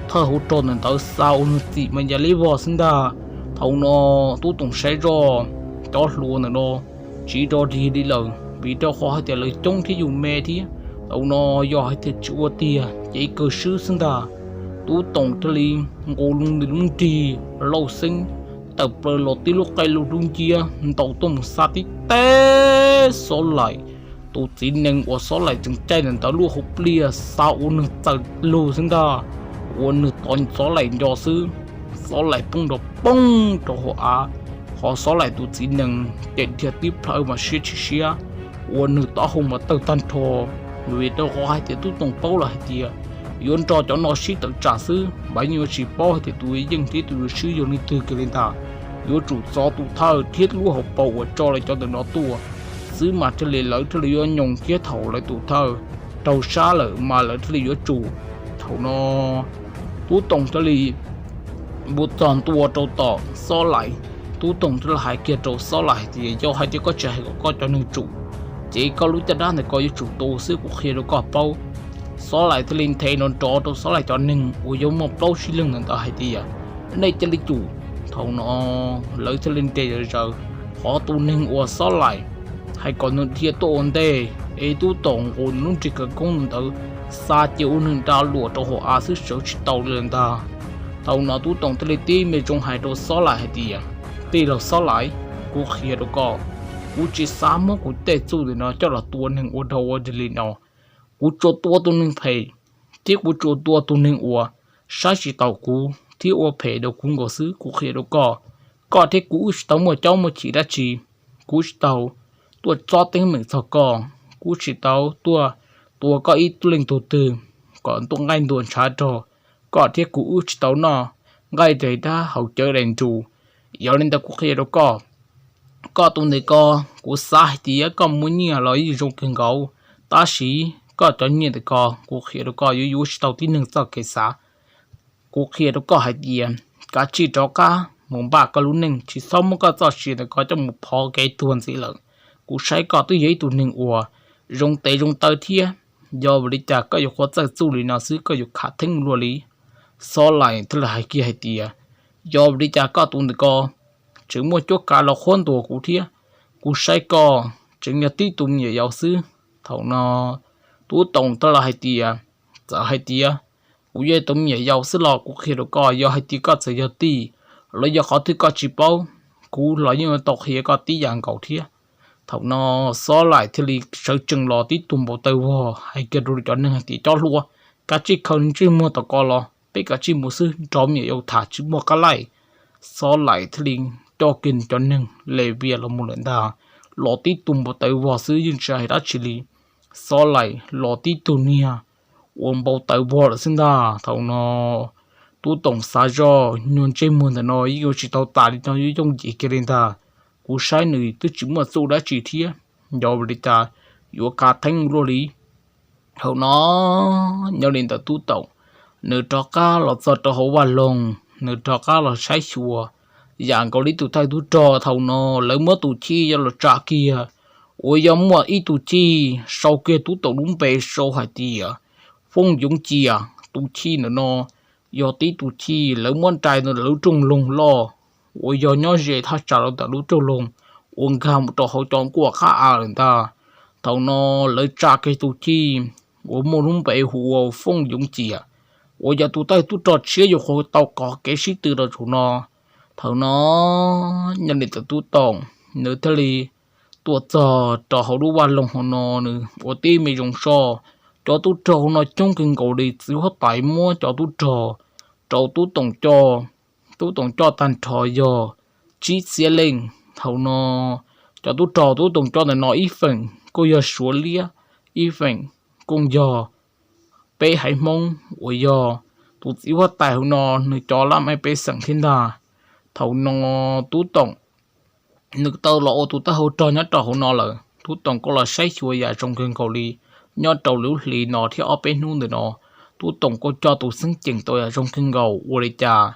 thawj hauv rog ntawm ntawd xa ua nws txim mas ya liab vog xwb ntag. Thaum no Tub Toom saib zoj cov hluas ntawm no tsis rog dig li lawm, vim rau qhov hais tias lawv coob thiab yus me thiab, Thaum no yog hais tias tsis ua tiag ces kawg swb xwb ntag. Tub Toom thiaj li nqus loo nws lub nrig lauj xeeb tawm plaws los tib lub qe lub nciab ntaus tuaj mus xa tib teg Xob Laim, tus txiv nees uas Xob Laim tseem caij ntawm ntawd lub hauv pliaj, xa ua nws txaws lug xwb ntag, ua nws tov Xob Laim nco xwb. Xob Laim poob nrov poob rau hauv av, ho Xob Laim tus txiv nees ces dhia tib plhaw mas siab tsis siab, ua nws taub hau mas tawg tag nrho, vim rau qhov hais tias Tub Toom paub lawm hais tias yuav nrog cov no sib tawm tsam xwb mas yeej yuav tsis paub hais tias tus yeej thiab tus yuav swb yog leej twg kiag li ntag. Yuav tsum txov tus thawj thiab lub hauv paus uas tso lawv cov ntawm no tuaj xwb mas thiaj li lawv thiaj li yuav nyoos thiab thaum lawv tus thawj raug sab lawm mas lawv thiaj li yuav tsum. Thaum no Tub Toom thiaj li mus txog ntua rau tom Xob Laim. Tub Toom thiaj li hais kiag rau Xob Laim hais tias yog hais tias koj tsis hais kom koj cov neeg tsum ces koj lub caj dab ntawm ko yuav tsum tu xwb, kuv qhia rau koj paub. Xob Laim thiaj li nthe nrov nrov rau Xob Laim cov neeg uas yog muaj plaub tsib leeg ntawd hais tias nej cia li tsum. Thaum no lawv thiaj li nres zaws zaws, qhov tus neeg uas Xob Laim hais kom nws dhia tuaj ua ntej es Tub Toom nqus nws lub nrig kawg koob ntawd xa cia ua nws da luam rau hauv av xwb sawv tsis tau li lawm ntag. Thaum no Tub Toom thiaj li tib me zoo hais rau Xob Laim hais tias tij laug Xob Laim, kuv qhia rau koj, kuv tsis xav muab kuv tej txuj ntawm no coj los tua neeg ua dog ua dig li no. Kuv tsuas tua tus neeg phem thiab kuv tsuas tua tus neeg uas saib tsis taus kuv thiab ua phem rau kuv nkaus xwb, kuv qhia rau koj. Koj thiab kuv wb tsis tau muaj caub muaj chim dab tsi. Kuv tsis tau tuaj txob teeb meem txog koj, kuv tsis tau tuaj tua koj ib tug leej tug twg kom ntuj nqaij ntuag ntshav rog. Koj thiab kuv wb tsis tau noj nqaij daim dab haus cawv daim nrus. Yog li ntawd kuv qhia rau koj, koj tus ntawm ko, kuv xav hais tias koj muaj nyiaj los yeej zoo kawg nkaus, tab sis koj cov nyiaj ntawm ko kuv qhia rau koj yuav yuav tsis tau tib neeg txoj kev xav. Kuv qhia rau koj hais tias kav tsij rov qab mus npaj koj lub neej, tsis txhob muab koj txoj sia ntawm ko coj mus phov kev tuag ntxiv lawm. Kuv saib koj twb yog ib tug neeg uas zoo tes zoo taw thiab, yog vim li cas koj yuav qhuav txawj txuj li no xwb koj yuav khav theeb luaj li? Xob Laim thiaj li hais kiag hais tias yog vim li cas koj tus ntawm ko tseem muaj cuab kav los qhuab ntuas kuv thiab? Kuv saib koj tseem yog tib tug me nyuam yaus xwb. Thaum no Tub Toom thiaj li hais tias txawm hais tias kuv yog tus me nyuam yaus xwb los kuv qhia rau koj, yog hais tias koj txawm yog tij los yog qhov twg koj tsis paub, kuv los yeej tau qhia koj tib yam nkaus thiab. Thaum no Xob Laim thiaj li sawv tsees los tib tug npau taws vog hais kiag rau cov neeg hais tias cov hluas, kav tsij khaws ntsej muag tom ko los peb kav tsij mus xwb, nrog me nyuam yaus tham tsis muaj qab laij. Xob Laim thiaj li coj kiag cov neeg le vias los mus lawm ntag. Los tib tug npau taws vog xwb yeej tsis hais dab tsi li. Xob Laim los tib tug niag ua npau taws vog lawm xwb ntag. Thaum no Tub Toom xav zoj nyuag ntsej muag ntawm no yeej yuav tsis tau tas li no, yuav yooj yim kiag li ntag. Kuv saib nws twb tsis muaj txuj dab tsi thiab, yog vim li cas yuav khav theeb luaj li? Thaum no nyob li ntawd Tub Toom nws rov qab los txog rau hauv vaj loog, nws rov qab los saib xyuas yam nkaus li tus thawj tub rog thaum no lawv muab tus chij coj los tsa kiag, uas yog muaj ib tug chij sau kiag Tub Toom lub npe sau hais tias Foob Yoov Ciam. Tus chij ntawm no yog tib tus chij lawv muab nrais ntawm lub rooj loog loj uas yog nyob ze thaj tsam rau ntawm lub rooj loog uas nkag mus rau hauv cov nkuaj qab av lawm ntag. Thaum no lawv tsa kiag tus chij uas muaj lub npe hu ua Foob Yoov Ciam, uas yog tus thawj tub rog tshiab yuav qhuav tau qhov kev sib tw rau zaum no. Thaum no nyob li ntawd Tub Toom nws thiaj li tuaj txog rau hauv lub vaj loog hauv no, nws ua tib me zoo soj. Cov tub rog hauv no coob kawg nkaus li, txiv huab tais muab cov tub rog rau Tub Toom coj. Tub Toom coj tag nrho yog tsib txhiab leej. Thaum no cov tub rog Tub Toom coj ntawm no ib feem kuj yog Suav liab, ib feem kuj yog peb haiv Hmoob, uas yog tus txiv huab tais hauv no nws cov laj mej pej xeem thiab ntag. Thaum no Tub Toom nws tau los ua tus thawj tub rog nyob rau hauv no lawm, Tub Toom kuj los saib xyuas yam zoo kawg nkaus li. Nyob rau lub hli no thiab ob peb hnub ntawm no, Tub Toom kuj coj tus xeeb ceem tau yam zoo kawg nkaus. Ua li cas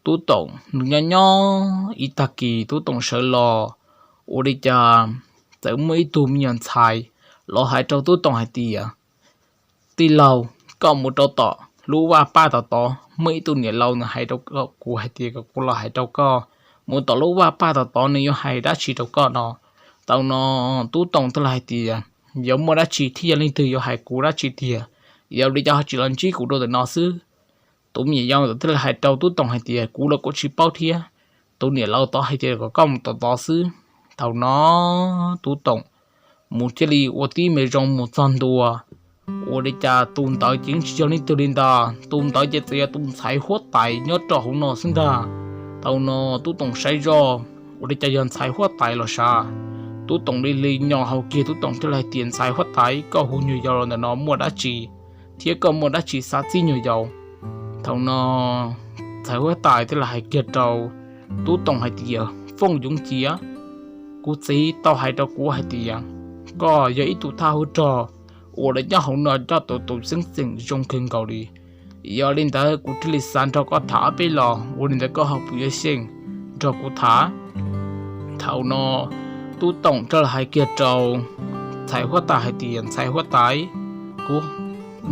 Tub Toom nws nyob nyob ib tag kis Tub Toom sawv los, ua li cas txawm muaj ib tug me nyuam ntxhais los hais rau Tub Toom hais tias, Tij laug, koj mus rau tom lub vaj paj tom tod, muaj ib tug niam laus nws hais rau kuv hais tias kom kuv los hais rau koj. Mus tom lub vaj paj tom tod nws yuav hais dab tsi rau koj no. Thaum no Tub Toom thiaj li hais tias, yuav muaj dab tsi thiab yog leej twg yuav hais kuv dab tsi tiag? Yog li cas ho tsis los ntsib kuv rau ntawm no xwb? Tus me nyuam yaus thiaj li hais rau Tub Toom hais tias, Kuv los kuj tsis paub thiab. Tus niam laus tod hais tias kom koj mus tom tod xwb. Thaum no Tub Toom mus thiaj li ua tib me zoo mus txog ntua, ua li cas tus ntawd ces tsis yog leej twg li ntag, tus ntawd ces txawm yog tus ntxhais huab tais nyob rau hauv no xwb ntag. Thaum no Tub Toom saib zoj, ua li cas yog ntxhais huab tais los sav. Tub Toom li li nyo hau kiag, Tub Toom thiaj li hais tias, Ntxhais huab tais, koj hu nyuag yaus los ntawm no muaj dab tsi, thiab koj muaj dab tsi xav txib nyuag yaus? Thaum no ntxhais huab tais thiaj li hais kiag rau Tub Toom hais tias, Fooj Yoov Ciav, kuv txiv tau hais rau kuv hais tias koj yog ib tug thawj hauv rog uas los nyob hauv no coj tus tus xeeb xeem zoo kawg nkaus li. Yog li ntawd kuv thiaj li xav nrog koj tham ob peb los, ua li ntawd koj ho puas yuav xyeej nrog kuv tham? Thaum no Tub Toom thiaj li hais kiag rau ntxhais huab tais hais tias, Ntxhais huab tais, kuv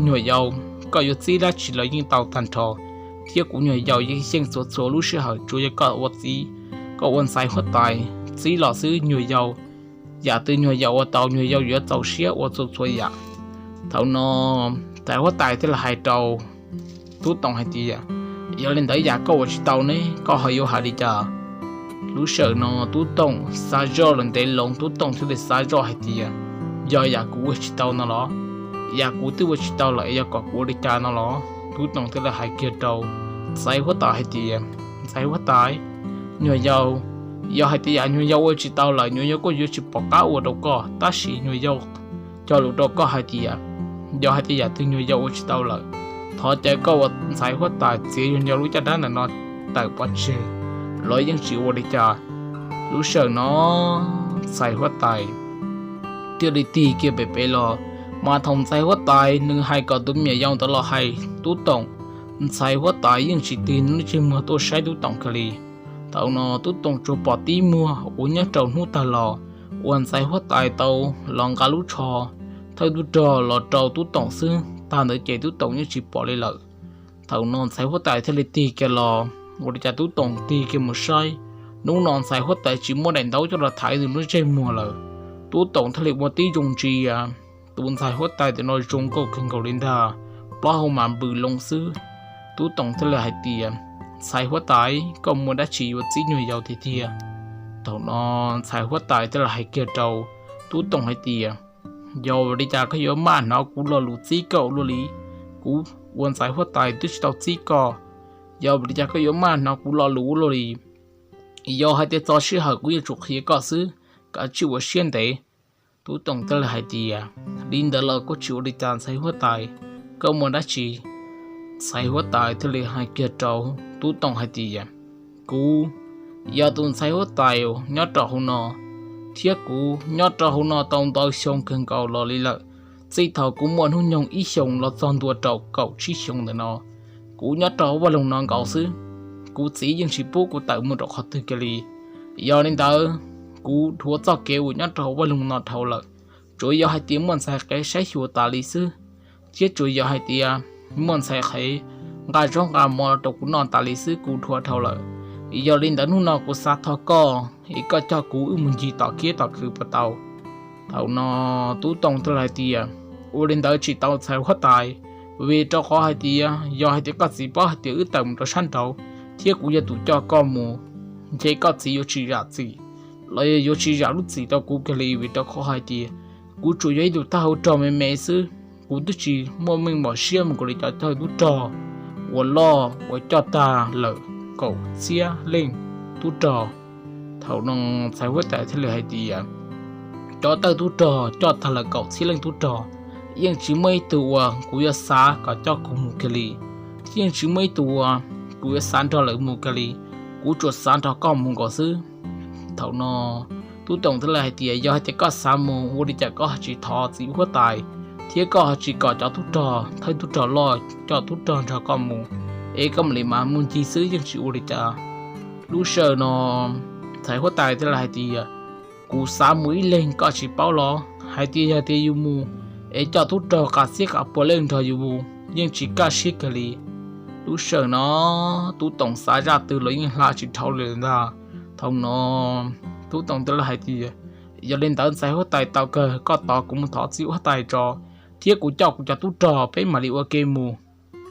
nyuag yaus koj yuav txib dab tsi los yeej tau tag nrho, thiab kuv nyuag yaus yeej xyeej txhua txhua lub sij hawm, tsuas yog koj ua txiv, koj ua ntxhais huab tais txib los xwb. Nyuag yaus, yam twg nyuag yaus ua tau, nyuag yaus yuav txaus siab ua txhua txhua yam. Thaum no ntxhais huab tais thiaj li hais rau Tub Toom hais tias, Yog li ntawd yam koj ua tsis tau ne, koj ho yuav hais li cas? Lub sij hawm no Tub Toom xav zoj los ntev loo, Tub Toom thiaj li xav zoj hais tias, Yog yam kuv ua tsis tau no los? Yam kuv twb ua tsis tau lawm es yog kom kuv ua li cas no los? Tub Toom thiaj li hais kiag rau ntxhais huab tais hais tias, Ntxhais huab tais, nyuag yaus, yog hais tias yam nyuag yaus ua tsis tau lawm, nyuag yaus kuj yuav tsis pom qab ua rau koj, tab sis nyuag yaus cog lus rau koj hais tias, yog hais tias yam twg nyuag yaus ua tsis tau lawm, thov caw koj ua ntxhais huab tais txiav nyuag yaus lub caj dab ntawm no tawm pov tseg los yeej tsis ua li cas. Lub sij hawm no ntxhais huab tais thiaj li tig kiag pem pem los, mas thaum ntxhais huab tais nws hais kom tus me nyuam yaus ntawd los hais Tub Toom, ntxhais huab tais yeej tsis tig nws lub ntsej muag tuaj saib Tub Toom kiag li. Thaum no Tub Toom tsuas pom tib muag uas nyob rau hnub tag los uas ntxhais huab tais tau los nqa lub tsho thawj tub rog los rau Tub Toom xwb, tag ntawd ces Tub Toom yeej tsis pom li lawm. Thaum no ntxhais huab tais thiaj li tig kiag los, ua li cas Tub Toom tig kiag mus saib, hnub no ntxhais huab tais tsis muaj daim ntaub coj los thaiv nws lub ntsej muag lawm. Tub Toom thiaj li ua tib zoo ntsia, tus ntxhais huab tais ntawm no zoo nkauj kawg nkaus li ntag, plaub hau mas npws loo xwb. Tub Toom thiaj li hais tias, Ntxhais huab tais, koj muaj dab tsi yuav txib nyuag yaus tiag tiag? Thaum no ntxhais huab tais thiaj li hais kiag rau Tub Toom hais tias, Yog li cas koj yuav maj hnov kuv lo lus txib koj ua luaj li? Kuv ua ntxhais huab tais twb tsis tau txib koj, yog li cas koj yuav maj hnov kuv lo lus ua luaj li? Yog hais tias txog sij hawm kuv yuav tsum qhia koj xwb, kav tsij ua siab ntev. Tub Toom thiaj li hais tias, Li ntawd los kuj tsis ua li cas ntxhais huab tais, koj muaj dab tsi? Ntxhais huab tais thiaj li hais kiag rau Tub Toom hais tias, Kuv yog tus ntxhais huab tais nyob rau hauv no, thiab kuv nyob rau hauv no tau ntau xyoo kawg nkaus los li lawm. Txij thaum kuv muaj hnub nyoog ib xyoos los txog ntua rau kaum tsib xyoos ntawm no, kuv nyob rau hauv vaj loog no nkaus xwb. Kuv txiv yeej tsis pub kuv tawm mus rau qhov twg kiag li. Yog li ntawd, kuv dhuav txoj kev uas nyob rau hauv vaj loog no dhau lawm. Tsuas yog hais tias muaj ntxhais qhev saib xyuas tas li xwb, thiab tsuas yog hais tias muaj ntxhais qhev nqa zaub nqa mov los rau kuv noj tas li xwb, kuv dhuav dhau lawm. Yog li ntawd hnub no kuv xav thov koj es koj coj kuv wb mus ncig tom kiab tom khw puas tau? Thaum no Tub Toom thiaj li hais tias, Ua li ntawd tsis tau ntxhais huab tais, vim rau qhov hais tias yog hais tias koj txiv paub hais tias wb tawm mus rau sab nraud, thiab kuv yog tus coj koj mus, ntshe koj txiv yuav tsis zam txim, los yog yuav tsis zam lub txim rau kuv kiag li, vim rau qhov hais tias kuv tsuas yog ib tug thawj hauv rog me me xwb. Kuv twb tsis muaj meej mom siab mus nkaus li cov thawj tub rog uas loj uas coj tag lawm kaum txhiab leej tub rog. Thaum no ntxhais huab tais thiaj li hais tias, Cov thawj tub rog coj tag lawm kaum txhiab leej tub rog, yeej tsis muaj ib tug uas kuv yuav xav kom coj kuv mus kiag li, yeej tsis muaj ib tug uas kuv yuav xav nrog lawv mus kiag li. Kuv tsuas xav nrog koj mus nkaus xwb. Thaum no Tub Toom thiaj li hais tias, Yog hais tias koj xav mus, ua li cas koj ho tsis thov txiv huab tais, thiab koj ho tsis kom cov tub rog thawj tub rog loj coj tub rog nrog koj mus, es koj mam li mas mus ncig xwb yeej tsis ua li cas? Lub sij hawm no ntxhais huab tais thiaj li hais tias, Kuv xav mus ib leeg, koj tsis paub los hais tias yog tias yus mus es coj tub rog qas txhiab qas pua leej nrog yus mus yeej tsis kaj siab kiag li. Lub sij hawm no Tub Toom xav zaj twg los yeej hla tsis dhau li ntag. Thaum no Tub Toom thiaj li hais tias, Yog li ntawd ntxhais huab tais, tau kawg koj tos kuv mus thov txiv huab tais tso, thiab kuv coj kuv cov tub rog peb mam li ua ke mus.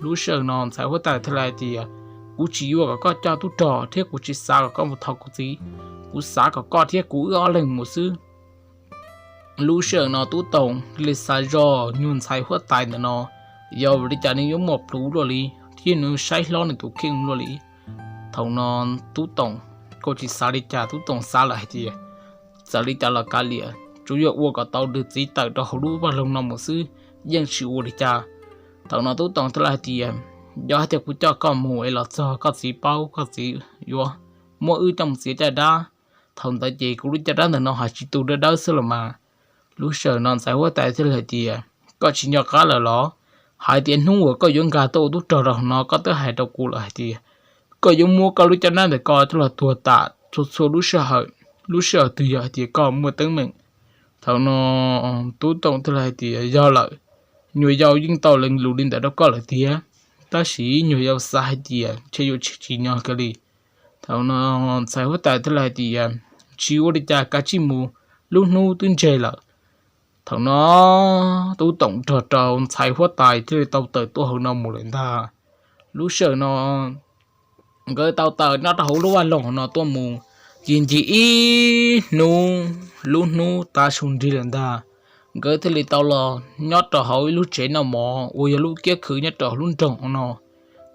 Lub sij hawm no ntxhais huab tais thiaj li hais tias, kuv tsis yuav kom koj coj tub rog thiab kuv tsis xav kom koj mus thov kuv txiv, kuv xav kom koj thiab kuv wb ob leeg mus xwb. Lub sij hawm no Tub Toom thiaj li xav zoj nyuag ntxhais huab tais ntawm no, yog vim li cas nws yuav muaj plhus luaj li thiab nws saib hlob nws tus kheej luaj li. Thaum no Tub Toom kuj tsis xav li cas, Tub Toom xav lawm hais tias, txawm li cas los kav liam, tsuas yog ua kom tau nws txiv tawm rau hauv lub vaj loog no mus xwb, yeej tsis ua li cas. Thaum no Tub Toom thiaj li hais tias, yog hais tias kuv coj koj mus es los txog koj txiv paub, koj txiv yuav muab wb coj mus txiav caj dab, thaum ntawd ces kuv lub caj dab ntawm no hais tsis tu dawb dawb xwb los mas. Lub sij hawm no ntxhais huab tais thiaj li hais tias, koj tsis nco qab lawm los? Hais tias hnub uas koj yuav nkag tuaj ua tub rog rau hauv no koj twb hais rau kuv lawm hais tias koj yuav muab koj lub caj dab ntawm koj coj los tuag tam txhua txhua lub sij hawm, lub sij hawm twg yog hais tias koj muaj teeb meem. Thaum no Tub Toom thiaj li hais tias, yog lawm, nyuag yau yeej tau lees lus li ntawd rau koj lawm tiag, tab sis nyuag yau xav hais tias ntshe yuav tsis tsim nyog kiag li. Thaum no ntxhais huab tais thiaj li hais tias, tsis ua li cas, kav tsij mus, lub hnub twb ntseg lawm. Thaum no Tub Toom nrog rau ntxhais huab tais thiaj li tau tawm tuaj hauv no mus lawm ntag. Lub sij hawm no nkawd tau tawm nyob rau hauv lub vaj loog no tuaj mus, ncig ncig ib hnub, lub hnub tav su nrig lawm ntag. Nkawd thiaj li tau los nyob rau hauv ib lub tsev noj mov uas yog lub kiab khw nyob rau hauv lub nroog no.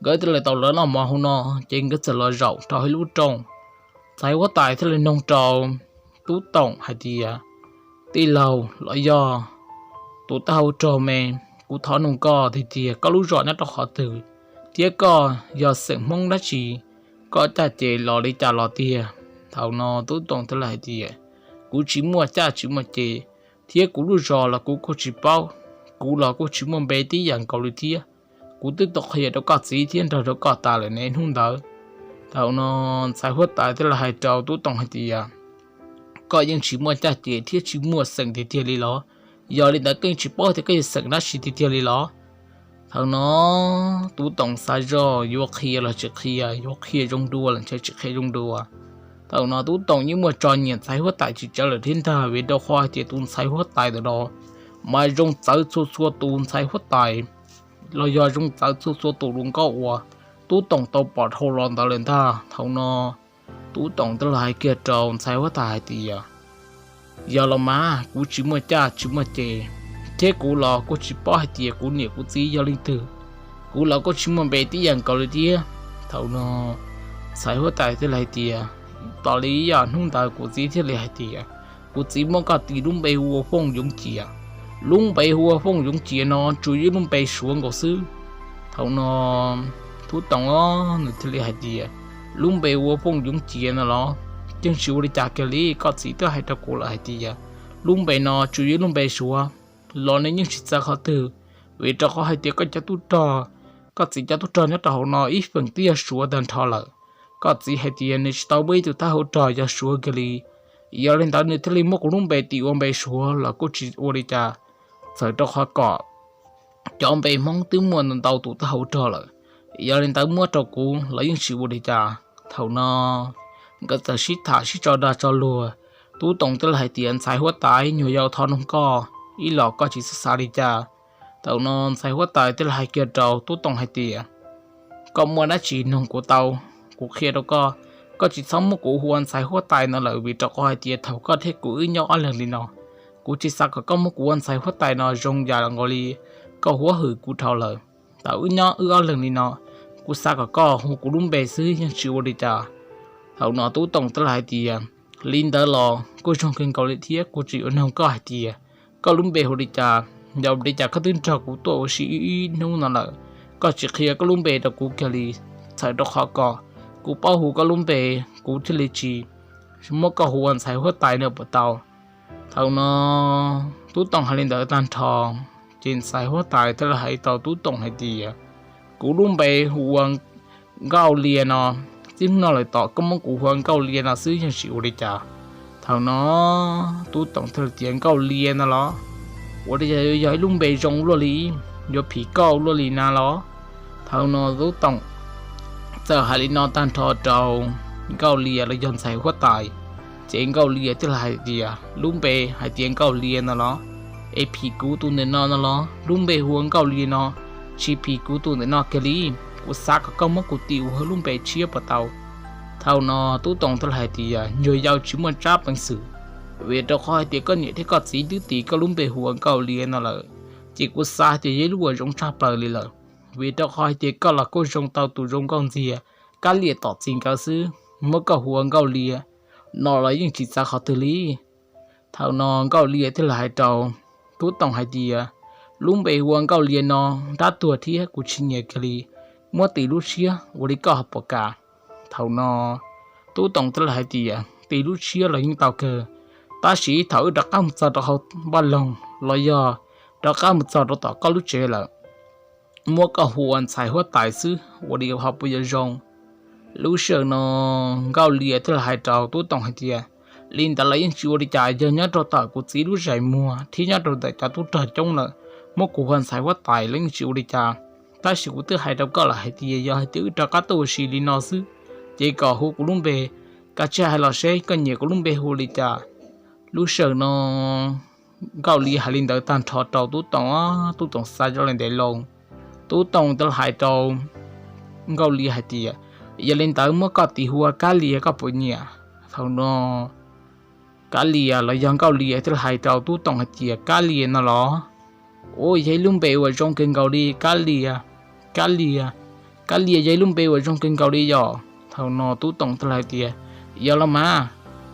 Nkawd thiaj li tau los noj mov hauv no, ces nkawd txawm los zaum rau hauv ib lub rooj. Ntxhais huab tais thiaj li noog rau Tub Toom hais tias, tij laug los yog tus taub hau rog me, kuv thov noog koj tiag tiag, koj lub zos nyob rau qhov twg, thiab koj yog xeem Hmoob dab tsi, koj caj ces los li cas los tiag? Thaum no Tub Toom thiaj li hais tias, kuv tsis muaj caj tsis muaj ces, thiab kuv lub zos los kuv kuj tsis paub, kuv los kuj tsis muaj npe tib yam nkaus li thiab. Kuv twb tau qhia rau koj txiv thiab nrog rau koj tas lawm ne hnub ntawd. Thaum no ntxhais huab tais thiaj li hais rau Tub Toom hais tias, koj yeej tsis muaj caj ces thiab tsis muaj xeem tiag tiag li los? Yog li ntawd koj yeej tsis paub tias koj yog xeem dab tsi tiag tiag li los? Thaum no Tub Toom xav zoj yuav qhia los tsis qhia, yuav qhia zoo dua los ntshe tsis qhia zoo dua. Thaum no Tub Toom yeej muaj tso nyiam ntxhais huab tais tsis tsawg lawm thiab ntag, vim rau qhov hais tias tus ntxhais huab tais ntawm no mas zoo txawv txhua txhua tus ntxhais huab tais, los yog zoo txawv txhua txhua tus hluas nkauj uas Tub Toom tau pom dhau los ntawd lawm ntag. Thaum no Tub Toom thiaj li hais kiag rau ntxhais huab tais hais tias, yog los mas kuv tsis muaj caj tsis muaj ces, thiab kuv los kuj tsis paub hais tias kuv niam kuv txiv yog leej twg, kuv los kuj tsis muaj npe tib yam nkaus li thiab. Thaum no ntxhais huab tais thiaj li hais tias, tos li yog hnub ntawd kuv txiv thiaj li hais tias, kuv txiv muab koj tis lub npe hu ua Fooj Yoov Ciav. Lub npe hu ua Fooj Yoov Ciav no tsuas yog lub npe Suav nkaus xwb. Thaum no Tub Toom nws thiaj li hais tias, lub npe hu ua Fooj Yoov Ciav no los yeej tsis ua li cas kiag li, koj txiv twb hais rau kuv lawm hais tias lub npe no tsuas yog lub npe Suav los nws yeej tsis txawv qhov twg, vim rau qhov hais tias koj cov tub rog, koj txiv cov tub rog nyob rau hauv no ib feem twb yog Suav tag nrho lawm. Koj txiv hais tias nws tsis tau muaj ib tug taub hau rog yog Suav kiag li, yog li ntawd nws thiaj li muab kuv lub npe tis ua npe Suav los kuj tsis ua li cas, txawm rau qhov kom cov npe Hmoob twb muaj ntau tus taub hau rog lawm, yog li ntawd muab rau kuv los yeej tsis ua li cas. Thaum no nkawd txawm sib tham sib tso dag tso luag, Tub Toom thiaj li hais tias, ntxhais huab tais, nyuag yau thov noog koj ib los koj tsis txhob xav li cas. Thaum no ntxhais huab tais thiaj li hais kiag rau Tub Toom hais tias, koj muaj dab tsi noog kuv tau, kuv qhia rau koj. Koj tsis txhob muab kuv hu ua ntxhais huab tais no lawm, vim rau qhov hais tias thaum koj thiab kuv wb nyob ob leeg li no, kuv tsis xav kom koj muab kuv ua ntxhais huab tais no zoo yam nkaus li koj huab hwm kuv dhau lawm. Thaum wb nyob wb ob leeg li no, kuv xav kom koj hu kuv lub npe xwb yeej tsis ua li cas. Thaum no Tub Toom thiaj li hais tias, li ntawd los kuj zoo kawg nkaus li thiab, kuv tsuas yuav noog koj hais tias koj lub npe hu li cas? Yog li cas koj twb nrog kuv tuaj ua si ib hnub no lawm, koj tsis qhia koj lub npe rau kuv kiag li? Txhawm rau qhov kom kuv paub hu koj lub npe, kuv thiaj li tsis muab koj hu ua ntxhais huab tais no puas tau? Thaum no Tub Toom hais li ntawd tag nrho, ces ntxhais huab tais thiaj li hais rau Tub Toom hais tias, kuv lub npe hu ua Nkauj Lia no, txij hnub no lawm tom koj muab kuv hu ua Nkauj Lia no xwb yeej tsis ua li cas. Thaum no Tub Toom thiaj li tias, Nkauj Lia no los? Ua li cas yuav yog ib lub npe zoo luaj li, yuav phim kauj luaj li na los? Thaum no Tub Toom txawm hais li no tag nrho rau Nkauj Lia los yog ntxhais huab tais. Ces Nkauj Lia thiaj li hais tias, lub npe hais tias Nkauj Lia no los? Es phim kuv tus ntawm no no los? Lub npe hu ua Nkauj Lia no, tsis phim kuv tus ntawm no kiag li. Kuv xav kom koj muab kuv tis ua lub npe tshiab puas tau? Thaum no Tub Toom thiaj li hais tias, nyuag yau tsis muaj tsab peev xwm, vim rau qhov hais tias koj niam thiab koj txiv twb tis koj lub npe hu ua Nkauj Lia no lawm, ces kuv xav tias yog ib lub uas zoo tshaj plaws li lawm, vim rau qhov hais tias koj los kuj zoo tau tus zoo nkauj ntxiag Kab Lia tom txiv nkawd xwb, muab koj hu ua Nkauj Lia no los yeej tsis txav qhov twg li. Thaum no Nkauj Lia thiaj li hais rau Tub Toom hais tias, lub npe hu ua Nkauj Lia no nrab tuag thiab kuv tsis nyiam kiag li, muab tis lub tshiab ua li koj ho puas kam? Thaum no Tub Toom thiaj li hais tias, tis lub tshiab los yeej tau kawg, tab sis thaum wb rov qab mus txog rau hauv vaj loog los yog rov qab mus txog rau tom koj lub tsev lawm, muab koj hu ua ntxhais huab tais xwb ua li ho puas yuav zoo? Lub sij hawm no Nkauj Lia thiaj li hais rau Tub Toom hais tias, li ntawd los yeej tsis ua li cas, yog nyob rau tom kuv txiv lub zais muag thiab nyob rau ntawm cov tub rog coob lawm, muab kuv hu ua ntxhais huab tais los yeej tsis ua li cas. Tab sis kuv twb hais rau koj lawm hais tias yog hais tias wb rov qab tuaj ua si li no xwb, ces kom hu kuv lub npe. Kav tsij hais los seb koj nyiam kuv lub npe hu li cas. Lub sij hawm no Nkauj Lia hais li ntawd tag nrho rau Tub Toom, Tub Toom xav zoj li ntev loo. Tub Toom thiaj li hais rau Nkauj Lia hais tias, yog li ntawd muab koj tis hu ua Kab Lia koj puas nyiam? Thaum no Kab Lia los yog Nkauj Lia thiaj li hais rau Tub Toom hais tias, Kab Lia no los? Ua yog ib lub npe uas zoo kawg nkaus li, Kab Lia. Kab Lia, Kab Lia yog ib lub npe uas zoo kawg nkaus li yom? Thaum no Tub Toom thiaj li hais tias, yog los mas,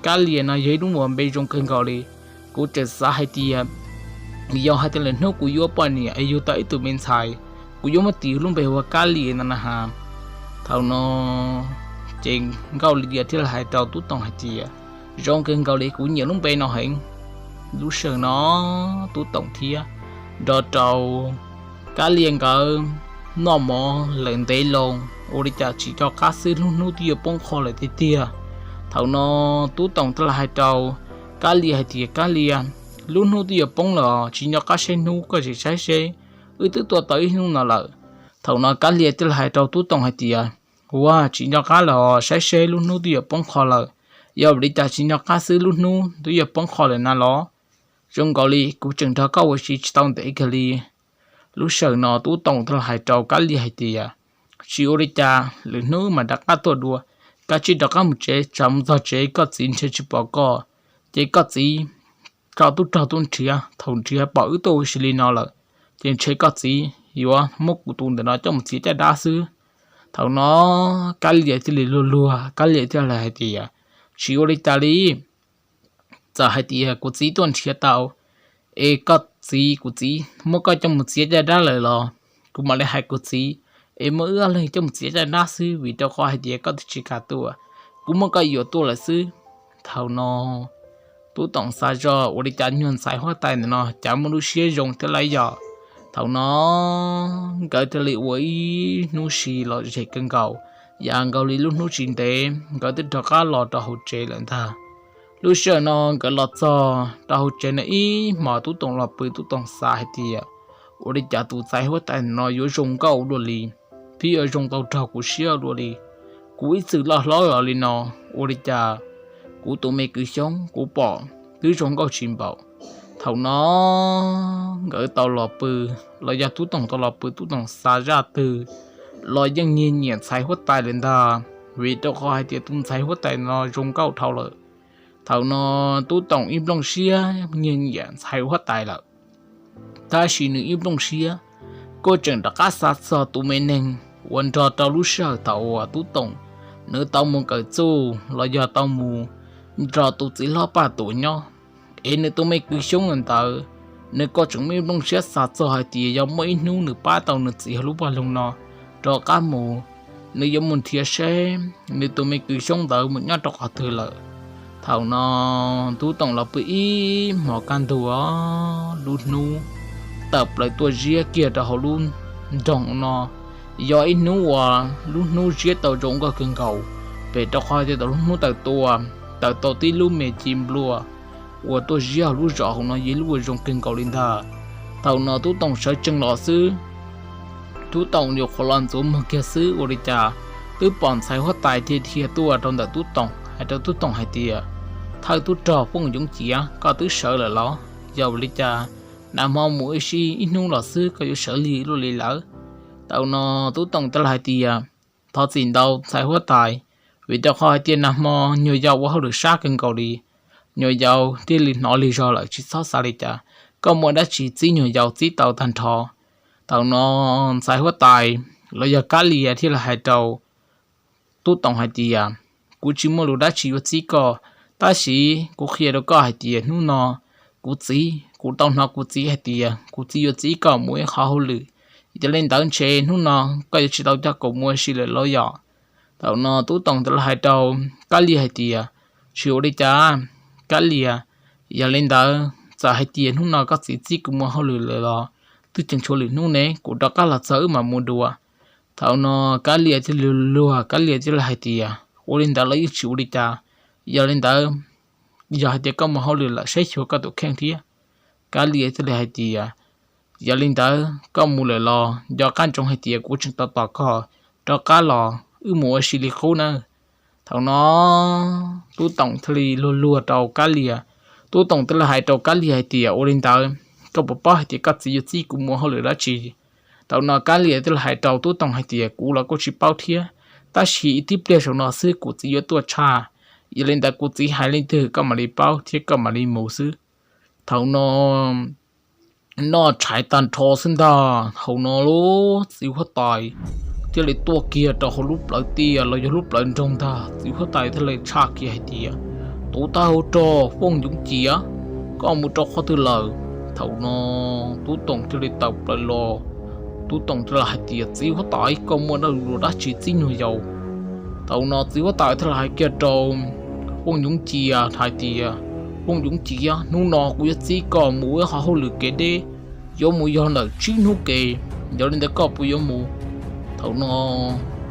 Kab Lia no yog ib lub uas npe zoo kawg nkaus li. Kuv tseem xav hais tias yog hais tias lwm hnub kuv yuav poj niam es yug tau ib tug me ntxhais, kuv yuav muab tis lub npe hu ua Kab Lia no na has. Thaum no ces Nkauj Lia thiaj li hais rau Tub Toom hais tias, zoo kawg nkaus li, kuv nyiam lub npe no heev. Lub sij hawm no Tub Toom thiab nrog rau Kab Lia nkawd noj mov lawm ntev loo, ua li cas tsis nco qab xwb lub hnub twb yuav poob qho lawm tiag tiag. Thaum no Tub Toom thiaj li hais rau Kab Lia hais tias, Kab Lia, lub hnub twb yuav poob lawm, tsis nco qab saib hnub, koj tsis saib seb wb twb tuaj tau ib hnub no lawm. Thaum no Kab Lia thiaj li hais rau Tub Toom hais tias, ua tsis nco qab los, saib seb lub hnub twb yuav poob qho lawm. Yog vim li cas tsis nco qab xwb lub hnub twb yuav poob qho lawm na los? Zoo nkaus li kuv tseem nrog koj ua si tsis tau ntev kiag li. Lub sij hawm no Tub Toom thiaj li hais rau Kab Lia hais tias, tsis ua li cas, lwm hnub mas rov qab tuaj dua. Kav tsij rov qab mus tsev, tsam mus txog tsev koj txiv ntshe tsis pom koj, ces koj txiv tso tub rog tuaj nrhiav, thaum nrhiav pom wb tuaj ua si li no lawm, ces ntshe koj txiv yuav muab kuv tus ntawm no coj mus txiav caj dab xwb. Thaum no Kab Lia thiaj li luag luag, Kab Lia thiaj li hais tias, tsis ua li cas li. Txawm hais tias kuv txiv tuaj nrhiav tau, es koj txiv, kuv txiv muab koj coj mus txiav caj dab lawm los, kuv mam li hais kuv txiv, es muab wb ob leeg coj mus txiav caj dab xwb, vim rau qhov hais tias koj twb tsis kam tuaj, kuv muab koj yuam tuaj lawm xwb. Thaum no Tub Toom xav zoj ua li cas nyuag ntxhais huab tais ntawm no cas muaj lub siab zoo thiab lauj yom. Thaum no nkawd thiaj li ua ib hnub si lom zem kawg nkaus, yam nkaus li lub hnub tsis ntev nkawd twb rov qab los rau hauv tsev lawm ntag. Lub sij hawm no nkawd los txog rau hauv tsev no ib hmos Tub Toom los pw, Tub Toom xav hais tias, ua li cas tus ntxhais huab tais no yuav zoo nkauj ua luaj li, thiab yuav zoo tau raug kuv siab ua luaj li. Kuv ib txwm loj hlob los li no, ua li cas kuv tus me kwv Xyoob kuv pom twb zoo nkauj tsis npaum. Thaum no nkawd tau los pw, los yog Tub Toom tau los pw, Tub Toom xav zaj twg los yeej nyiag nyiam ntxhais huab tais lawm ntag, vim rau qhov hais tias tus ntxhais huab tais no zoo nkauj dhau lawm. Thaum no Tub Toom ib nplooj siab nyiag nyiam ntxhais huab tais lawm, tab sis nws ib nplooj siab kuj tseem rov qab xav txog tus me neeg uas nrog rau lub sij hawm thaum uas Tub Toom nws tau mus kawm txuj los yog tau mus nrog tus txiv hlob Paj Tuam nyob. Es nws tus me kwv Xyoob ntawd, nws kuj tseem muaj ib nplooj siab xav txog hais tias yog muaj ib hnub nws pab tau nws txiv hauv lub vaj loog no rov qab mus, nws yuav mus nrhiav seb nws tus me kwv Xyoob ntawd mus nyob rau qhov twg lawm. Thaum no Tub Toom los pw ib hmos kaj ntug, lub hnub tawm plaws tuaj ziab kiag rau hauv lub nroog no. Yog ib hnub uas lub hnub ziab tau zoo nkauj kawg nkaus, vim rau qhov tias thaum lub hnub tawm tuaj, tawm tau tib lub me ci nplua uas tuaj ziab hauv lub zos hauv no yog ib lub uas zoo kawg nkaus li ntag. Thaum no Tub Toom sawv tsees los xwb, Tub Toom nyuam qhuav los ntxuav muag kiag xwb ua li cas twb pom ntxhais huab tais dhia dhia tuaj rau ntawm Tub Toom, hais rau Tub Toom hais tias, Thawj tub rog Fooj Yoov Ciav, koj twb sawv lawm los? Yog li cas nag hmo mus ib sim ib hnub los xwb koj yuav sawv lig luaj li lawm? Thaum no Tub Toom thiaj li hais tias, thov txim ntau ntxhais huab tais, vim rau qhov hais tias nag hmo nyuag yaus ua hauj lwm sab kawg nkaus li, nyuag yaus thiaj li hnov lig zog lawm, tsis txhob xav li cas. Koj muaj dab tsi txib nyuag yaus txib tau tag nrho. Thaum no ntxhais huab tais los yog Kab Lias thiaj li hais rau Tub Toom hais tias, kuv tsis muaj lus dab tsi yuav txib koj, tab sis kuv qhia rau koj hais tias hnub no kuv txiv, kuv tau hnov kuv txiv hais tias kuv txiv yuav txib koj mus ib qhov hauj lwm. Yog li ntawd ntshe hnub no koj yuav tsis tau coj kuv mus ua si lawm los yog? Thaum no Tub Toom thiaj li hais rau Kab Lias hais tias, tsis ua li cas, Kab Lias, yog li ntawd txawm hais tias hnub no koj txiv txib kuv mus hauj lwm lawm los twb tseem tshuav lwm hnub ne, kuv rov qab los txog wb mam mus dua. Thaum no Kab Lias thiaj li luag, Kab Lias thiaj li hais tias, ua li ntawd los yeej tsis ua li cas. Yog li ntawd, yog hais tias koj mus hauj lwm lawm saib xyuas koj tus kheej thiab. Kab Lias thiaj li hais tias, yog li ntawd koj mus lawm los nco qab ntsoov hais tias kuv tseem tos tos koj rov qab los wb mus ua si li qub nawb. Thaum no Tub Toom thiaj li luag luag rau Kab Lias. Tub Toom thiaj li hais rau Kab Lias hais tias, ua li ntawd koj puas paub hais tias koj txiv yuav txib kuv mus hauj lwm dab tsi? Thaum no Kab Lias thiaj li hais rau Tub Toom hais tias, kuv los kuj tsis paub thiab, tab sis ib tib pliag saum no xwb kuv txiv yuav tuaj tshaj. Yog li ntawd kuv txiv hais leej twg koj mam li paub thiab koj mam li mus xwb. Thaum no noj tshais tag nrho xwb ntag, thaum no lub txiv huab tais thiaj li tuaj kiag rau hauv lub plawv tiaj los yog lub plawv nroog ntag. Txiv huab tais thiaj li tshaj kiag hais tias, tus thawj hauv rog Fooj Yoov Ciav, koj mus rau qhov twg lawm? Thaum no Tub Toom thiaj li tawm plaws los. Tub Toom thiaj li hais tias, txiv huab tais, koj muaj dab tsi txib nyuag yaus? Thaum no txiv huab tais thiaj li hais kiag rau Fooj Yoov Ciav hais tias, Fooj Yoov Ciav, hnub no kuv yuav txib koj mus ib qhov hauj lwm kev deb, yuav mus yog ntawm tsib hnub kev. Yog li ntawd koj puas yuav mus? Thaum no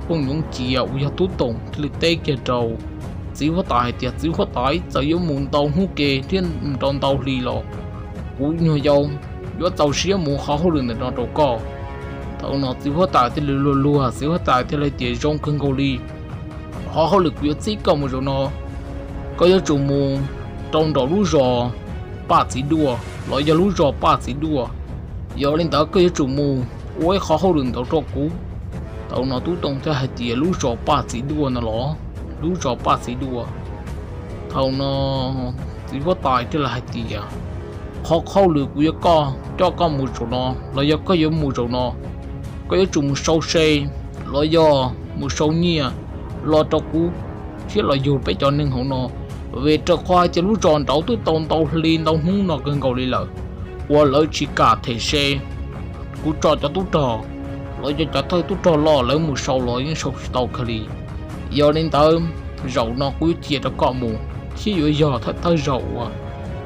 Fooj Yoov Ciav uas yog Tub Toom thiaj li teb kiag rau txiv huab tais hais tias, txiv huab tais, txawm yuav mus ntau hnub kev thiab mus rau ntau hli los kuv nyuag yaus yuav txaus siab mus qhov hauj lwm ntawm no rau koj. Thaum no txiv huab tais thiaj li luag luag, txiv huab tais thiaj li tias, zoo kawg nkaus li. Qhov hauj lwm kuv yuav txib koj mus zaum no, koj yuav tsum mus rau nraum lub zos Paj Txiv Duaj los yog lub zos Paj Txiv Duaj. Yog li ntawd koj yuav tsum mus ua ib qhov hauj lwm ntawd rau kuv. Thaum no Tub Toom thiaj hais tias, lub zos Paj Txiv Duaj no los? Lub zos Paj Txiv Duaj. Thaum no txiv huab tais thiaj li hais tias, qhov hauj lwm kuv yuav coj koj mus zaum no los yog koj yuav mus zaum no, koj yuav tsum mus sau se los yog mus sau nyiaj los rau kuv thiab los yug peb cov neeg hauv no, vim rau qhov hais tias lub zos nraud twb tau ntau hli ntau hnub no kawg nkaus li lawm uas lawv tsis kam them se. Kuv tso cov tub rog los yog cov thawj tub rog los lawv mus sau los yeej sau tsis tau kiag li. Yog li ntawd, zaum no kuv yuav cia rau koj mus thiab yuav yog thawj thawj zaum uas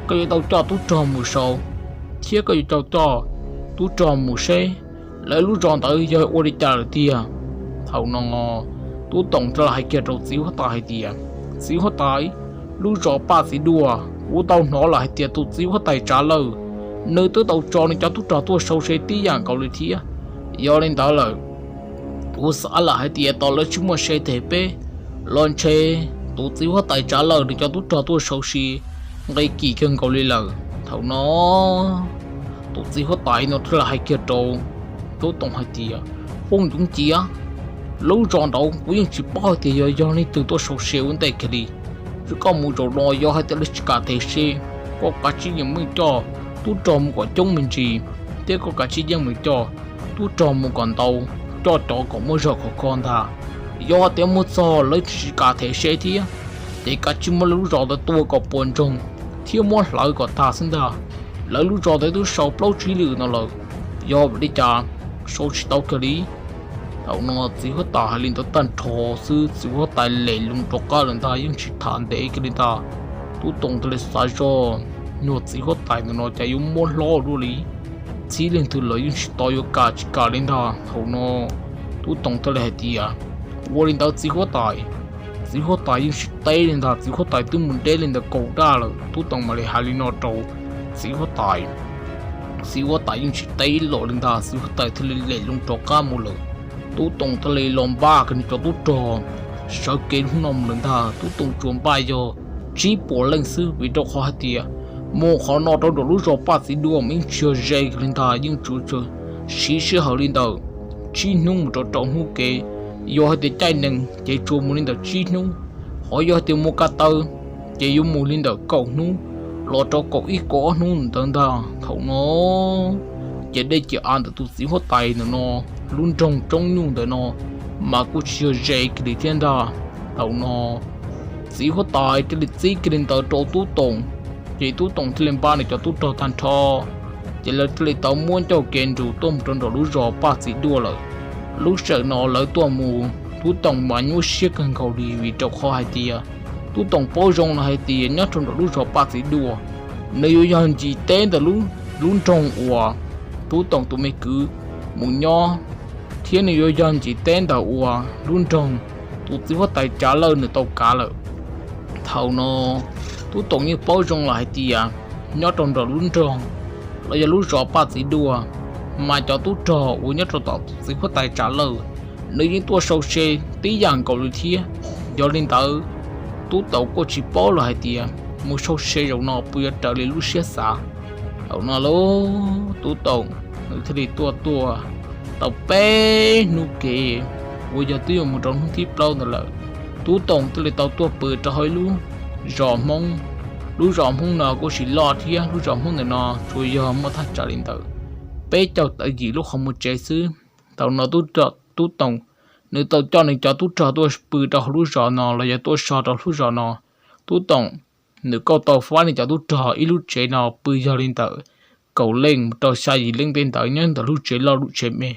koj yuav tau coj tub rog mus sau thiab koj yuav tau coj tub rog mus seb lawv lub zos ntawd yog ua li cas lawm tiag. Thaum no Tub Toom thiaj li hais kiag rau txiv huab tais hais tias, txiv huab tais, lub zos Paj Txiv Duaj kuv tau hnov lawm hais tias tus txiv huab tais Tsav Lawj nws twb tau tso nws cov tub rog tuaj sau se tib yam nkaus li thiab. Yog li ntawd lawm, kuv xav lawm hais tias tos lawv tsis muaj se them peb los ntshe tus txiv huab tais Tsav Lawj nws cov tub rog tuaj sau se nqi kim kawg nkaus li lawm. Thaum no tus txiv huab tais no thiaj li hais kiag rau Tub Toom hais tias, Fooj Yoov Ciav, lub zos nraud kuv yeej tsis paub hais tias yog yog leej twg tuaj sau se ua ntej kiag li. Koj mus zaum no yog hais tias lawv tsis kam them se, koj kav tsij yeem meej coj tub rog mus kom coob me ntsis thiab koj kav tsij yeej meej coj tub rog mus kom ntau, coj cov kom muaj zog khov kho ntag. Yog tias mus txog lawv tsis kam them se thiab, ces kav tsij muab lawv lub zos ntawd tua kom puas ntsoog thiab muab hlawv kom tag xwb ntag. Lawv lub zos ntawd twb sau plaub tsib lwm no lawm, yog vim li cas sau tsis tau kiag li? Thaum no txiv huab tais hais li ntawd tag nrho xwb, txiv huab tais lem loo rov qab lawm ntag, yeej tsis tham ntev kiag li ntag. Tub Toom thiaj li xav zoj, nyuag txiv huab tais ntawm no cas yuav muab hlob dua li, txhib leej twg los yeej tsis tau yuav kam tsis kam li ntag. Thaum no Tub Toom thiaj li hais tias, ua li ntawd txiv huab tais. Txiv huab tais yeej tsis teb li ntag, txiv huab tais twb mus deb li ntawd kaum daj lawm. Tub Toom mam li hais li no rau txiv huab tais. Txiv huab tais yeej tsis teb los li ntag, txiv huab tais thiaj li lem loo rov qab mus lawm. Tub Toom thiaj li los npaj kiag nws cov tub rog sawv kev hnub no mus lawm ntag. Tub Toom tsuas npaj yog tsib puas leej xwb, vim rau qhov hais tias mus qhov no rau nram lub zos Paj Txiv Duaj mas yeej tsis yog ze li ntag, yeej tsuas siv sij hawm li ntawm tsib hnub mus rau rau hnub kev. Yog hais tias caij nees ces tsuas mus li ntawm tsib hnub, hos yog tias mus ko taw ces yuav mus li ntawm kaum hnub los rau kaum ib kaum ob hnub ntawd ntag. Thaum no ces dej ciam av ntawm tus txiv huab tais ntawm no lub nroog Roob Nyuj ntawm no mas kuj tsis yog ze kiag li thiab ntag. Thaum no txiv huab tais thiaj li txib kiag li ntawd rau Tub Toom, ces Tub Toom thiaj li npaj nws cov tub rog tag nrho, ces lawv thiaj li tau muab ncauj kev nrus tuaj mus rau nram lub zos Paj Txiv Duaj lawm. Lub sij hawm no lawv tuaj mus, Tub Toom mas nyuaj siab kawg nkaus li vim rau qhov hais tias Tub Toom paub zoo los hais tias nyob rau nram lub zos Paj Txiv Duaj, nws yuav yog ncig teb ntawm lub nroog uas Tub Toom tus me kwv mus nyob, thiab nws yuav yog ncig teb ntawm uas lub nroog tus txiv huab tais Tsav Lawj nws tau kav lawm. Thaum no Tub Toom yeej paub zoo los hais tias nyob rau nram lub nroog los yog lub zos Paj Txiv Duaj, mas cov tub rog uas nyob rau tom tus txiv huab tais Tsav Lawj, nws yeej tuaj sau se tib yam nkaus li thiab. Yog li ntawd, Tub Toom kuj tsis paub los hais tias mus sau se zaum no puas yuav raws li lub siab xav. Thaum no lauj, Tub Toom nws thiaj li tuaj tuaj tau peb hnub kev uas yog twb yuav mus rau hnub thib plaub ntawd lawm, Tub Toom thiaj li tau tuaj pw rau hauv ib lub zos Hmoob. Lub zos Hmoob no kuj tsis loj thiab, lub zos Hmoob ntawm no tsuas yog muaj thaj tsam li ntawm peb caug tawm yim lub qhov muag tsev xwb. Thaum no Tub Toom nws tau coj nws cov tub rog tuaj pw rau hauv lub zos no los yog tuaj so rau lub zos no. Tub Toom nws kuj tau faib nws cov tub rog ib lub tsev no pw yog li ntawm kaum leej mus rau xya yim leej tej ntawd nyob ntawm lub tsev loj lub tsev me.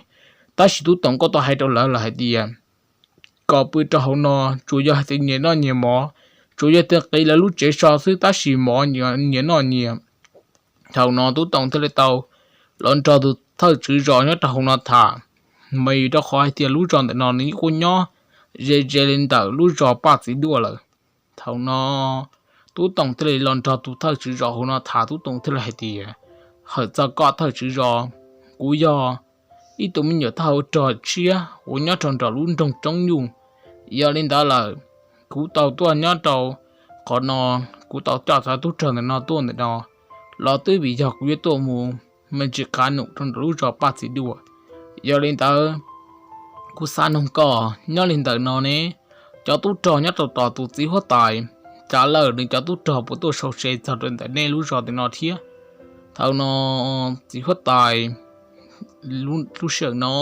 Tab sis Tub Toom kuj tau hais rau lawv los hais tias kom pw rau hauv no tsuas yog hais tias nyias noj nyias mov, tsuas yog tias qiv lawv lub tsev so xwb, tab sis mov nyias noj nyias. Thaum no Tub Toom thiaj li tau los nrog tus thawj tswv zos nyob rau hauv no tham, mas vim rau qhov hais tias lub zos ntawm no nws yeej kuj nyob ze ze li ntawm lub zos Paj Txiv Duaj lawm. Thaum no Tub Toom thiaj li los nrog tus thawj tswv zos hauv no tham, Tub Toom thiaj li hais tias, hawm txog koj thawj tswv zos, kuv yog ib tug me nyuam thawj hauv rog tshiab uas nyob rau nram lub nroog Roob Nyuj. Yog li ntawd lawm, kuv tau tuaj nyob rau qhov no, kuv tau coj cov tub rog ntawm no tuaj ntawm no los twb vim yog kuv yuav tuaj mus me ntsis qav num rau nram lub zos Paj Txiv Duaj. Yog li ntawd, kuv xav noog koj nyob li ntawm no ne, cov tub rog nyob rau tom tus txiv huab tais Tsav Lawj nws cov tub rog puas tuaj sau se txog rau ntawm nej lub zos ntawm no thiab? Thaum no txiv huab tais lub sij hawm no,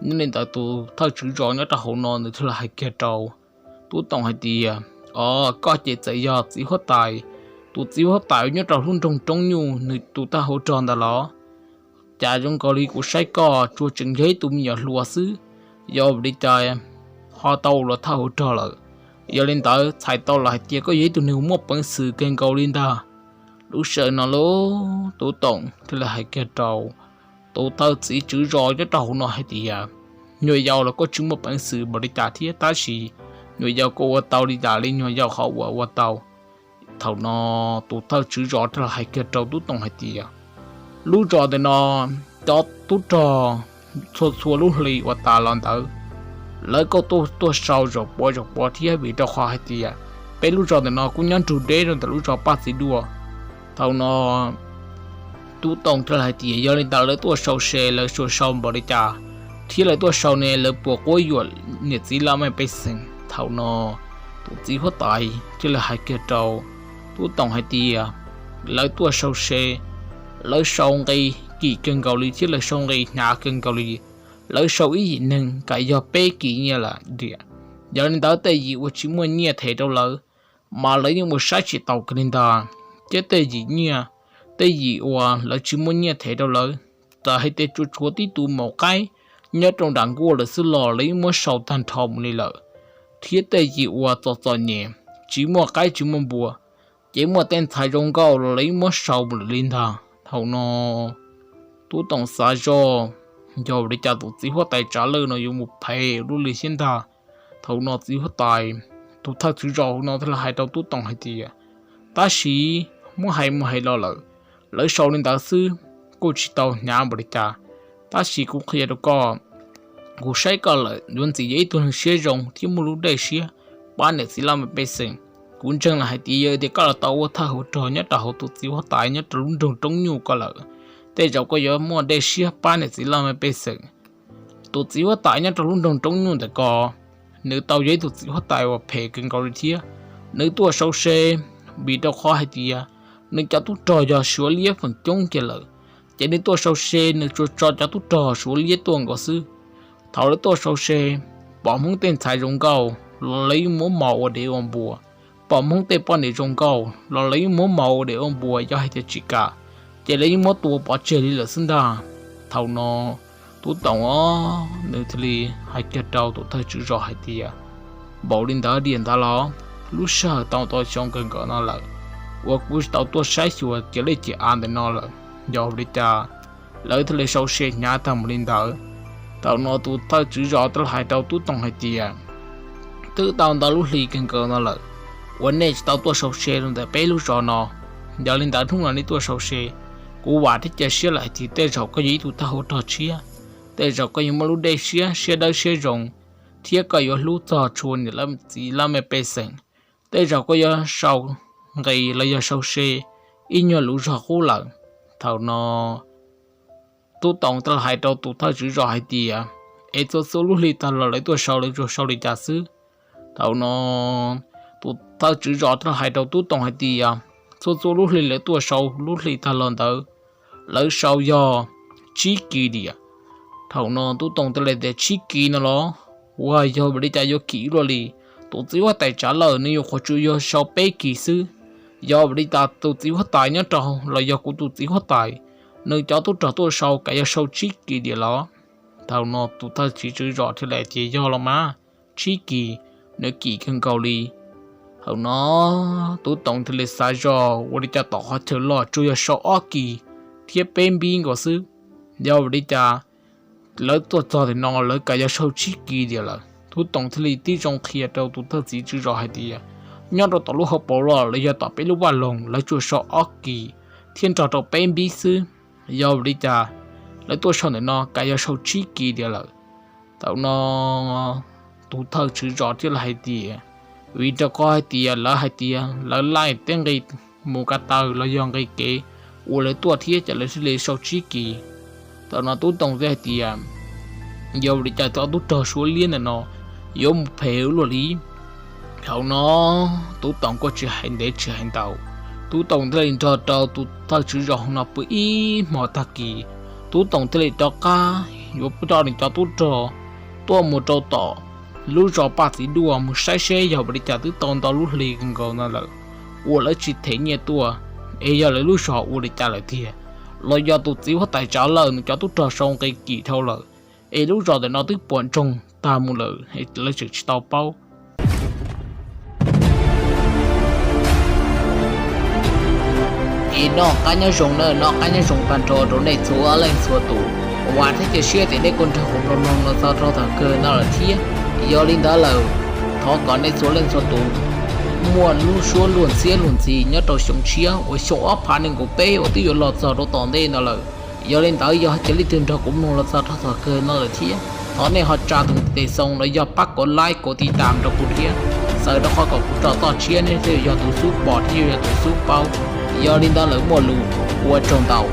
nyob li ntawd tus thawj tswv zos nyob rau hauv no nws thiaj li hais kiag rau Tub Toom hais tias, o, koj ces txawm yog txiv huab tais, tus txiv huab tais uas nyob rau lub nroog Roob Nyuj nws tus thawj hauv rog ntawd los? Cas zoo nkaus li kuv saib koj tsuas tseem yog ib tug me nyuam hluas xwb, yog li cas ho tau los thawj hauv rog lawm? Yog li ntawd txhais tau los hais tias koj yog ib tug neeg muaj peev xwm kawg nkaus li ntag. Lub sij hawm no lauj, Tub Toom thiaj li hais kiag rau tus thawj txiv tswv zos nyob rau hauv no hais tias, nyuam yaus los koj tsis muaj peev xwm npaum li cas thiab, tab sis nyuam yaus koj ua tau li cas li nyuam yaus qhov uas ua tau. Thaum no tus thawj tswv zos thiaj li hais kiag rau Tub Toom hais tias, lub zos ntawm no cov tub rog txhua txhua lub hli uas tas los ntawd, lawv kuj tuaj tuaj sau zaum pov zaum pov thiab, vim rau qhov hais tias peb lub zos ntawm no kuj nyob nrug deb rau ntawm lub zos Paj Txiv Duaj. Thaum no Tub Toom thiaj li hais tias, yog li ntawd lawv tuaj sau se lawv sau sau npaum li cas, thiab lawv tuaj sau ne lawv puas quab yuam niam txiv laj mej pej xeem? Thaum no tus txiv huab tais thiaj li hais kiag rau Tub Toom hais tias, lawv tuaj sau se, lawv sau nqi kim kawg nkaus li thiab lawv sau nqi hnyav kawg nkaus li. Lawv sau ib yim neeg kam yog peb kim nyiaj lam riam. Yog li ntawd tej yim uas tsis muaj nyiaj them rau lawv, mas lawv yeej ua saib tsis taus kiag li ntag. Thiab tej yim nyiaj, tej yim uas lawv tsis muaj nyiaj them rau lawv, txawm hais tias tsuas tshuav tib tug maum qaib nyob rau nram nkuaj lawm xwb los lawv yeej muab sau tag nrho mus li lawm. Thiab tej yim uas txom txom nyem, tsis muaj qaib tsis muaj npua, ces muaj tej ntxhais zoo nkauj los lawv yeej muab sau mus lawm li ntag. Thaum no Tub Toom xav zoj, yog li cas tus txiv huab tais Tsav Lawj no yuav mus phem ua luaj li thiab ntag. Thaum no txiv huab tais, tus thawj tswv zos no thiaj li hais rau Tub Toom hais tias, tab sis muab hais mus hais los lawm, lawv sau li ntawd xwb kuj tsis tau hnyav npaum li cas. Tab sis kuv qhia rau koj, kuv saib koj lawm yuav ntxim yog ib tug neeg siab zoo thiab muaj lub dej siab pab niam txiv laj mej pej xeem. Kuv ntseeg lawm hais tias yog tias koj los tau ua thawj hauv rog nyob rau hauv tus txiv huab tais nyob rau lub nroog Roob Nyuj ko lawm, tej zaum koj yuav muaj dej siab pab niam txiv laj mej pej xeem. Tus txiv huab tais nyob rau lub nroog Roob Nyuj ntawm ko, nws tau yog ib tug txiv huab tais uas phem kawg nkaus li thiab. Nws tuaj sau se vim rau qhov hais tias nws cov tub rog yog Suav liab feem coob kiag lawm, ces nws tuaj sau se nws tsuas tso cov tub rog Suav liab tuaj nkaus xwb. Thaum lawv tuaj sau se, pom Hmoob tej ntxhais zoo nkauj los lawv yeej muab mos ua dev ua npua, pom Hmoob tej poj niam zoo nkauj los lawv yeej muab mos ua dev ua npua, yog hais tias tsis kam ces lawv yeej muab tua pov tseg li lawm xwb ntag. Thaum no Tub Toom os, nws thiaj li hais kiag rau tus thawj tswv zos hais tias, npaum li ntawd diam ntawd los, lub sij hawm tau tau xyoo kawg nkaus no lawm uas kuv tau tuaj saib xyuas cia lej cia av ntawm no lawm, yog li cas lawv thiaj li sau se hnyav tag mus li ntawd. Thaum no tus thawj tswv zos thiaj li hais rau Tub Toom hais tias, twb tau ntau lub hli kawg nkaus no lawm uas nej tsis tau tuaj sau se rau ntawm peb lub zos no. Yog li ntawd hnub no nej tuaj sau se, kuv vam thiab cia siab lawm hais tias tej zaum koj yog ib tug thawj hauv rog tshiab, tej zaum koj yuav muaj lub dej siab, siab dawb siab zoo, thiab koj yuav hlub txog txhua niam txiv laj mej pej xeem. Tej zaum koj yuav sau nqi los yog sau se ib nyuag lus zog qub lawm. Thaum no Tub Toom thiaj li hais rau tus thawj tswv zos hais tias, es txhua txhua lub hli tag los lawv tuaj sau lawv tsuas sau li cas xwb? Thaum no tus thawj tswv zos thiaj li hais rau Tub Toom hais tias, txhua txhua lub hli lawv tuaj sau lub hli tag los ntawd, lawv sau yog tsib kis diam. Thaum no Tub Toom thiaj li tias, tsib kis no los? Ua yog vim li cas yuav kim luaj li? Tus txiv huab tais Tsav Lawj nws nyuam qhuav tsuas yog sau peb kis xwb. Yog vim li cas tus txiv huab tais nyob rau los yog kuv tus txiv huab tais, nws cov tub rog tuaj sau kav yog sau tsib kis diam los? Thaum no tus thawj tswv zos thiaj li tias, yog los mas, tsib kis, nws kim kawg nkaus li. Thaum no Tub Toom thiaj li xav zog, ua li cas tom qhov chaw los tsuas yog sau ob kis thiab peb npib nkaus xwb? Yog vim li cas lawv tuaj txog tim no lawv kav yog sau tsib kis diam lawm? Tub Toom thiaj li tib zoo qhia rau tus thawj tswv zos hais tias, nyob rau tom lub hauv paus los los yog tom peb lub vaj loog lawv tsuas sau ob kis thiab nrog rau peb npib xwb. Yog vim li cas lawv tuaj sau ntawm no kav yog sau tsib kis diam lawm? Thaum no tus thawj tswv zos thiaj li hais tias, vim rau qhov hais tias lawv hais tias lawv laij tej nqi mus ko taw los yog nqi kev uas lawv tuaj thiab ces lawv thiaj li sau tsib kis. Thaum no Tub Toom thiaj hais tias, yog vim li cas tus tub rog Suav liab ntawm no yuav mus phem luaj li? Thaum no Tub Toom kuj tsis hais ntev tsis hais ntau, Tub Toom thiaj li nrog rau tus thawj tswv zos no pw ib hmo tag kis, Tub Toom thiaj li rov qab yuav coj nws cov tub rog tuaj mus rau tom lub zos Paj Txiv Duaj mus saib seb yog vim li cas twb tau ntau lub hli kawg nkaus no lawm uas lawv tsis them nyiaj tuaj, es yog lawv lub zos ua li cas lawm tiag, los yog tus txiv huab tais Tsav Lawj nws cov tub rog sau nqi kim dhau lawm, es lub zos ntawm no twb puas ntsoog tag mus lawm es lawv tseem tsis tau paub. Es noj qab nyob zoo na, noj qab nyob zoo tag nrho rau nej txhua leej txhua tus. Vam thiab cia siab tias nej kuj nrog kuv mloog mloog los txog rau thaum kawg no lawm thiab. Yog li ntawd lawm, thov kom nej txhua leej txhua tus muaj lub suab luag ntxhiab luag ntxhi nyob rau xyoo tshiab uas xyoo ob phav nees nkaum peb uas twb yuav los txog rau tom ntej no lawm. Yog li ntawd yog cia leej twg nrog kuv mloog los txog rau thaum kawg no lawm thiab, thov nej ho tsa tus tes xoo los yog pab kom like kom tij tam rau kuv thiab, txawm rau qhov kom kuv tso toj tshiab nej thiaj yog tus xub pom thiab yog tus xub paub. Yog li ntawd lawm muaj lus, ua tsaug ntau.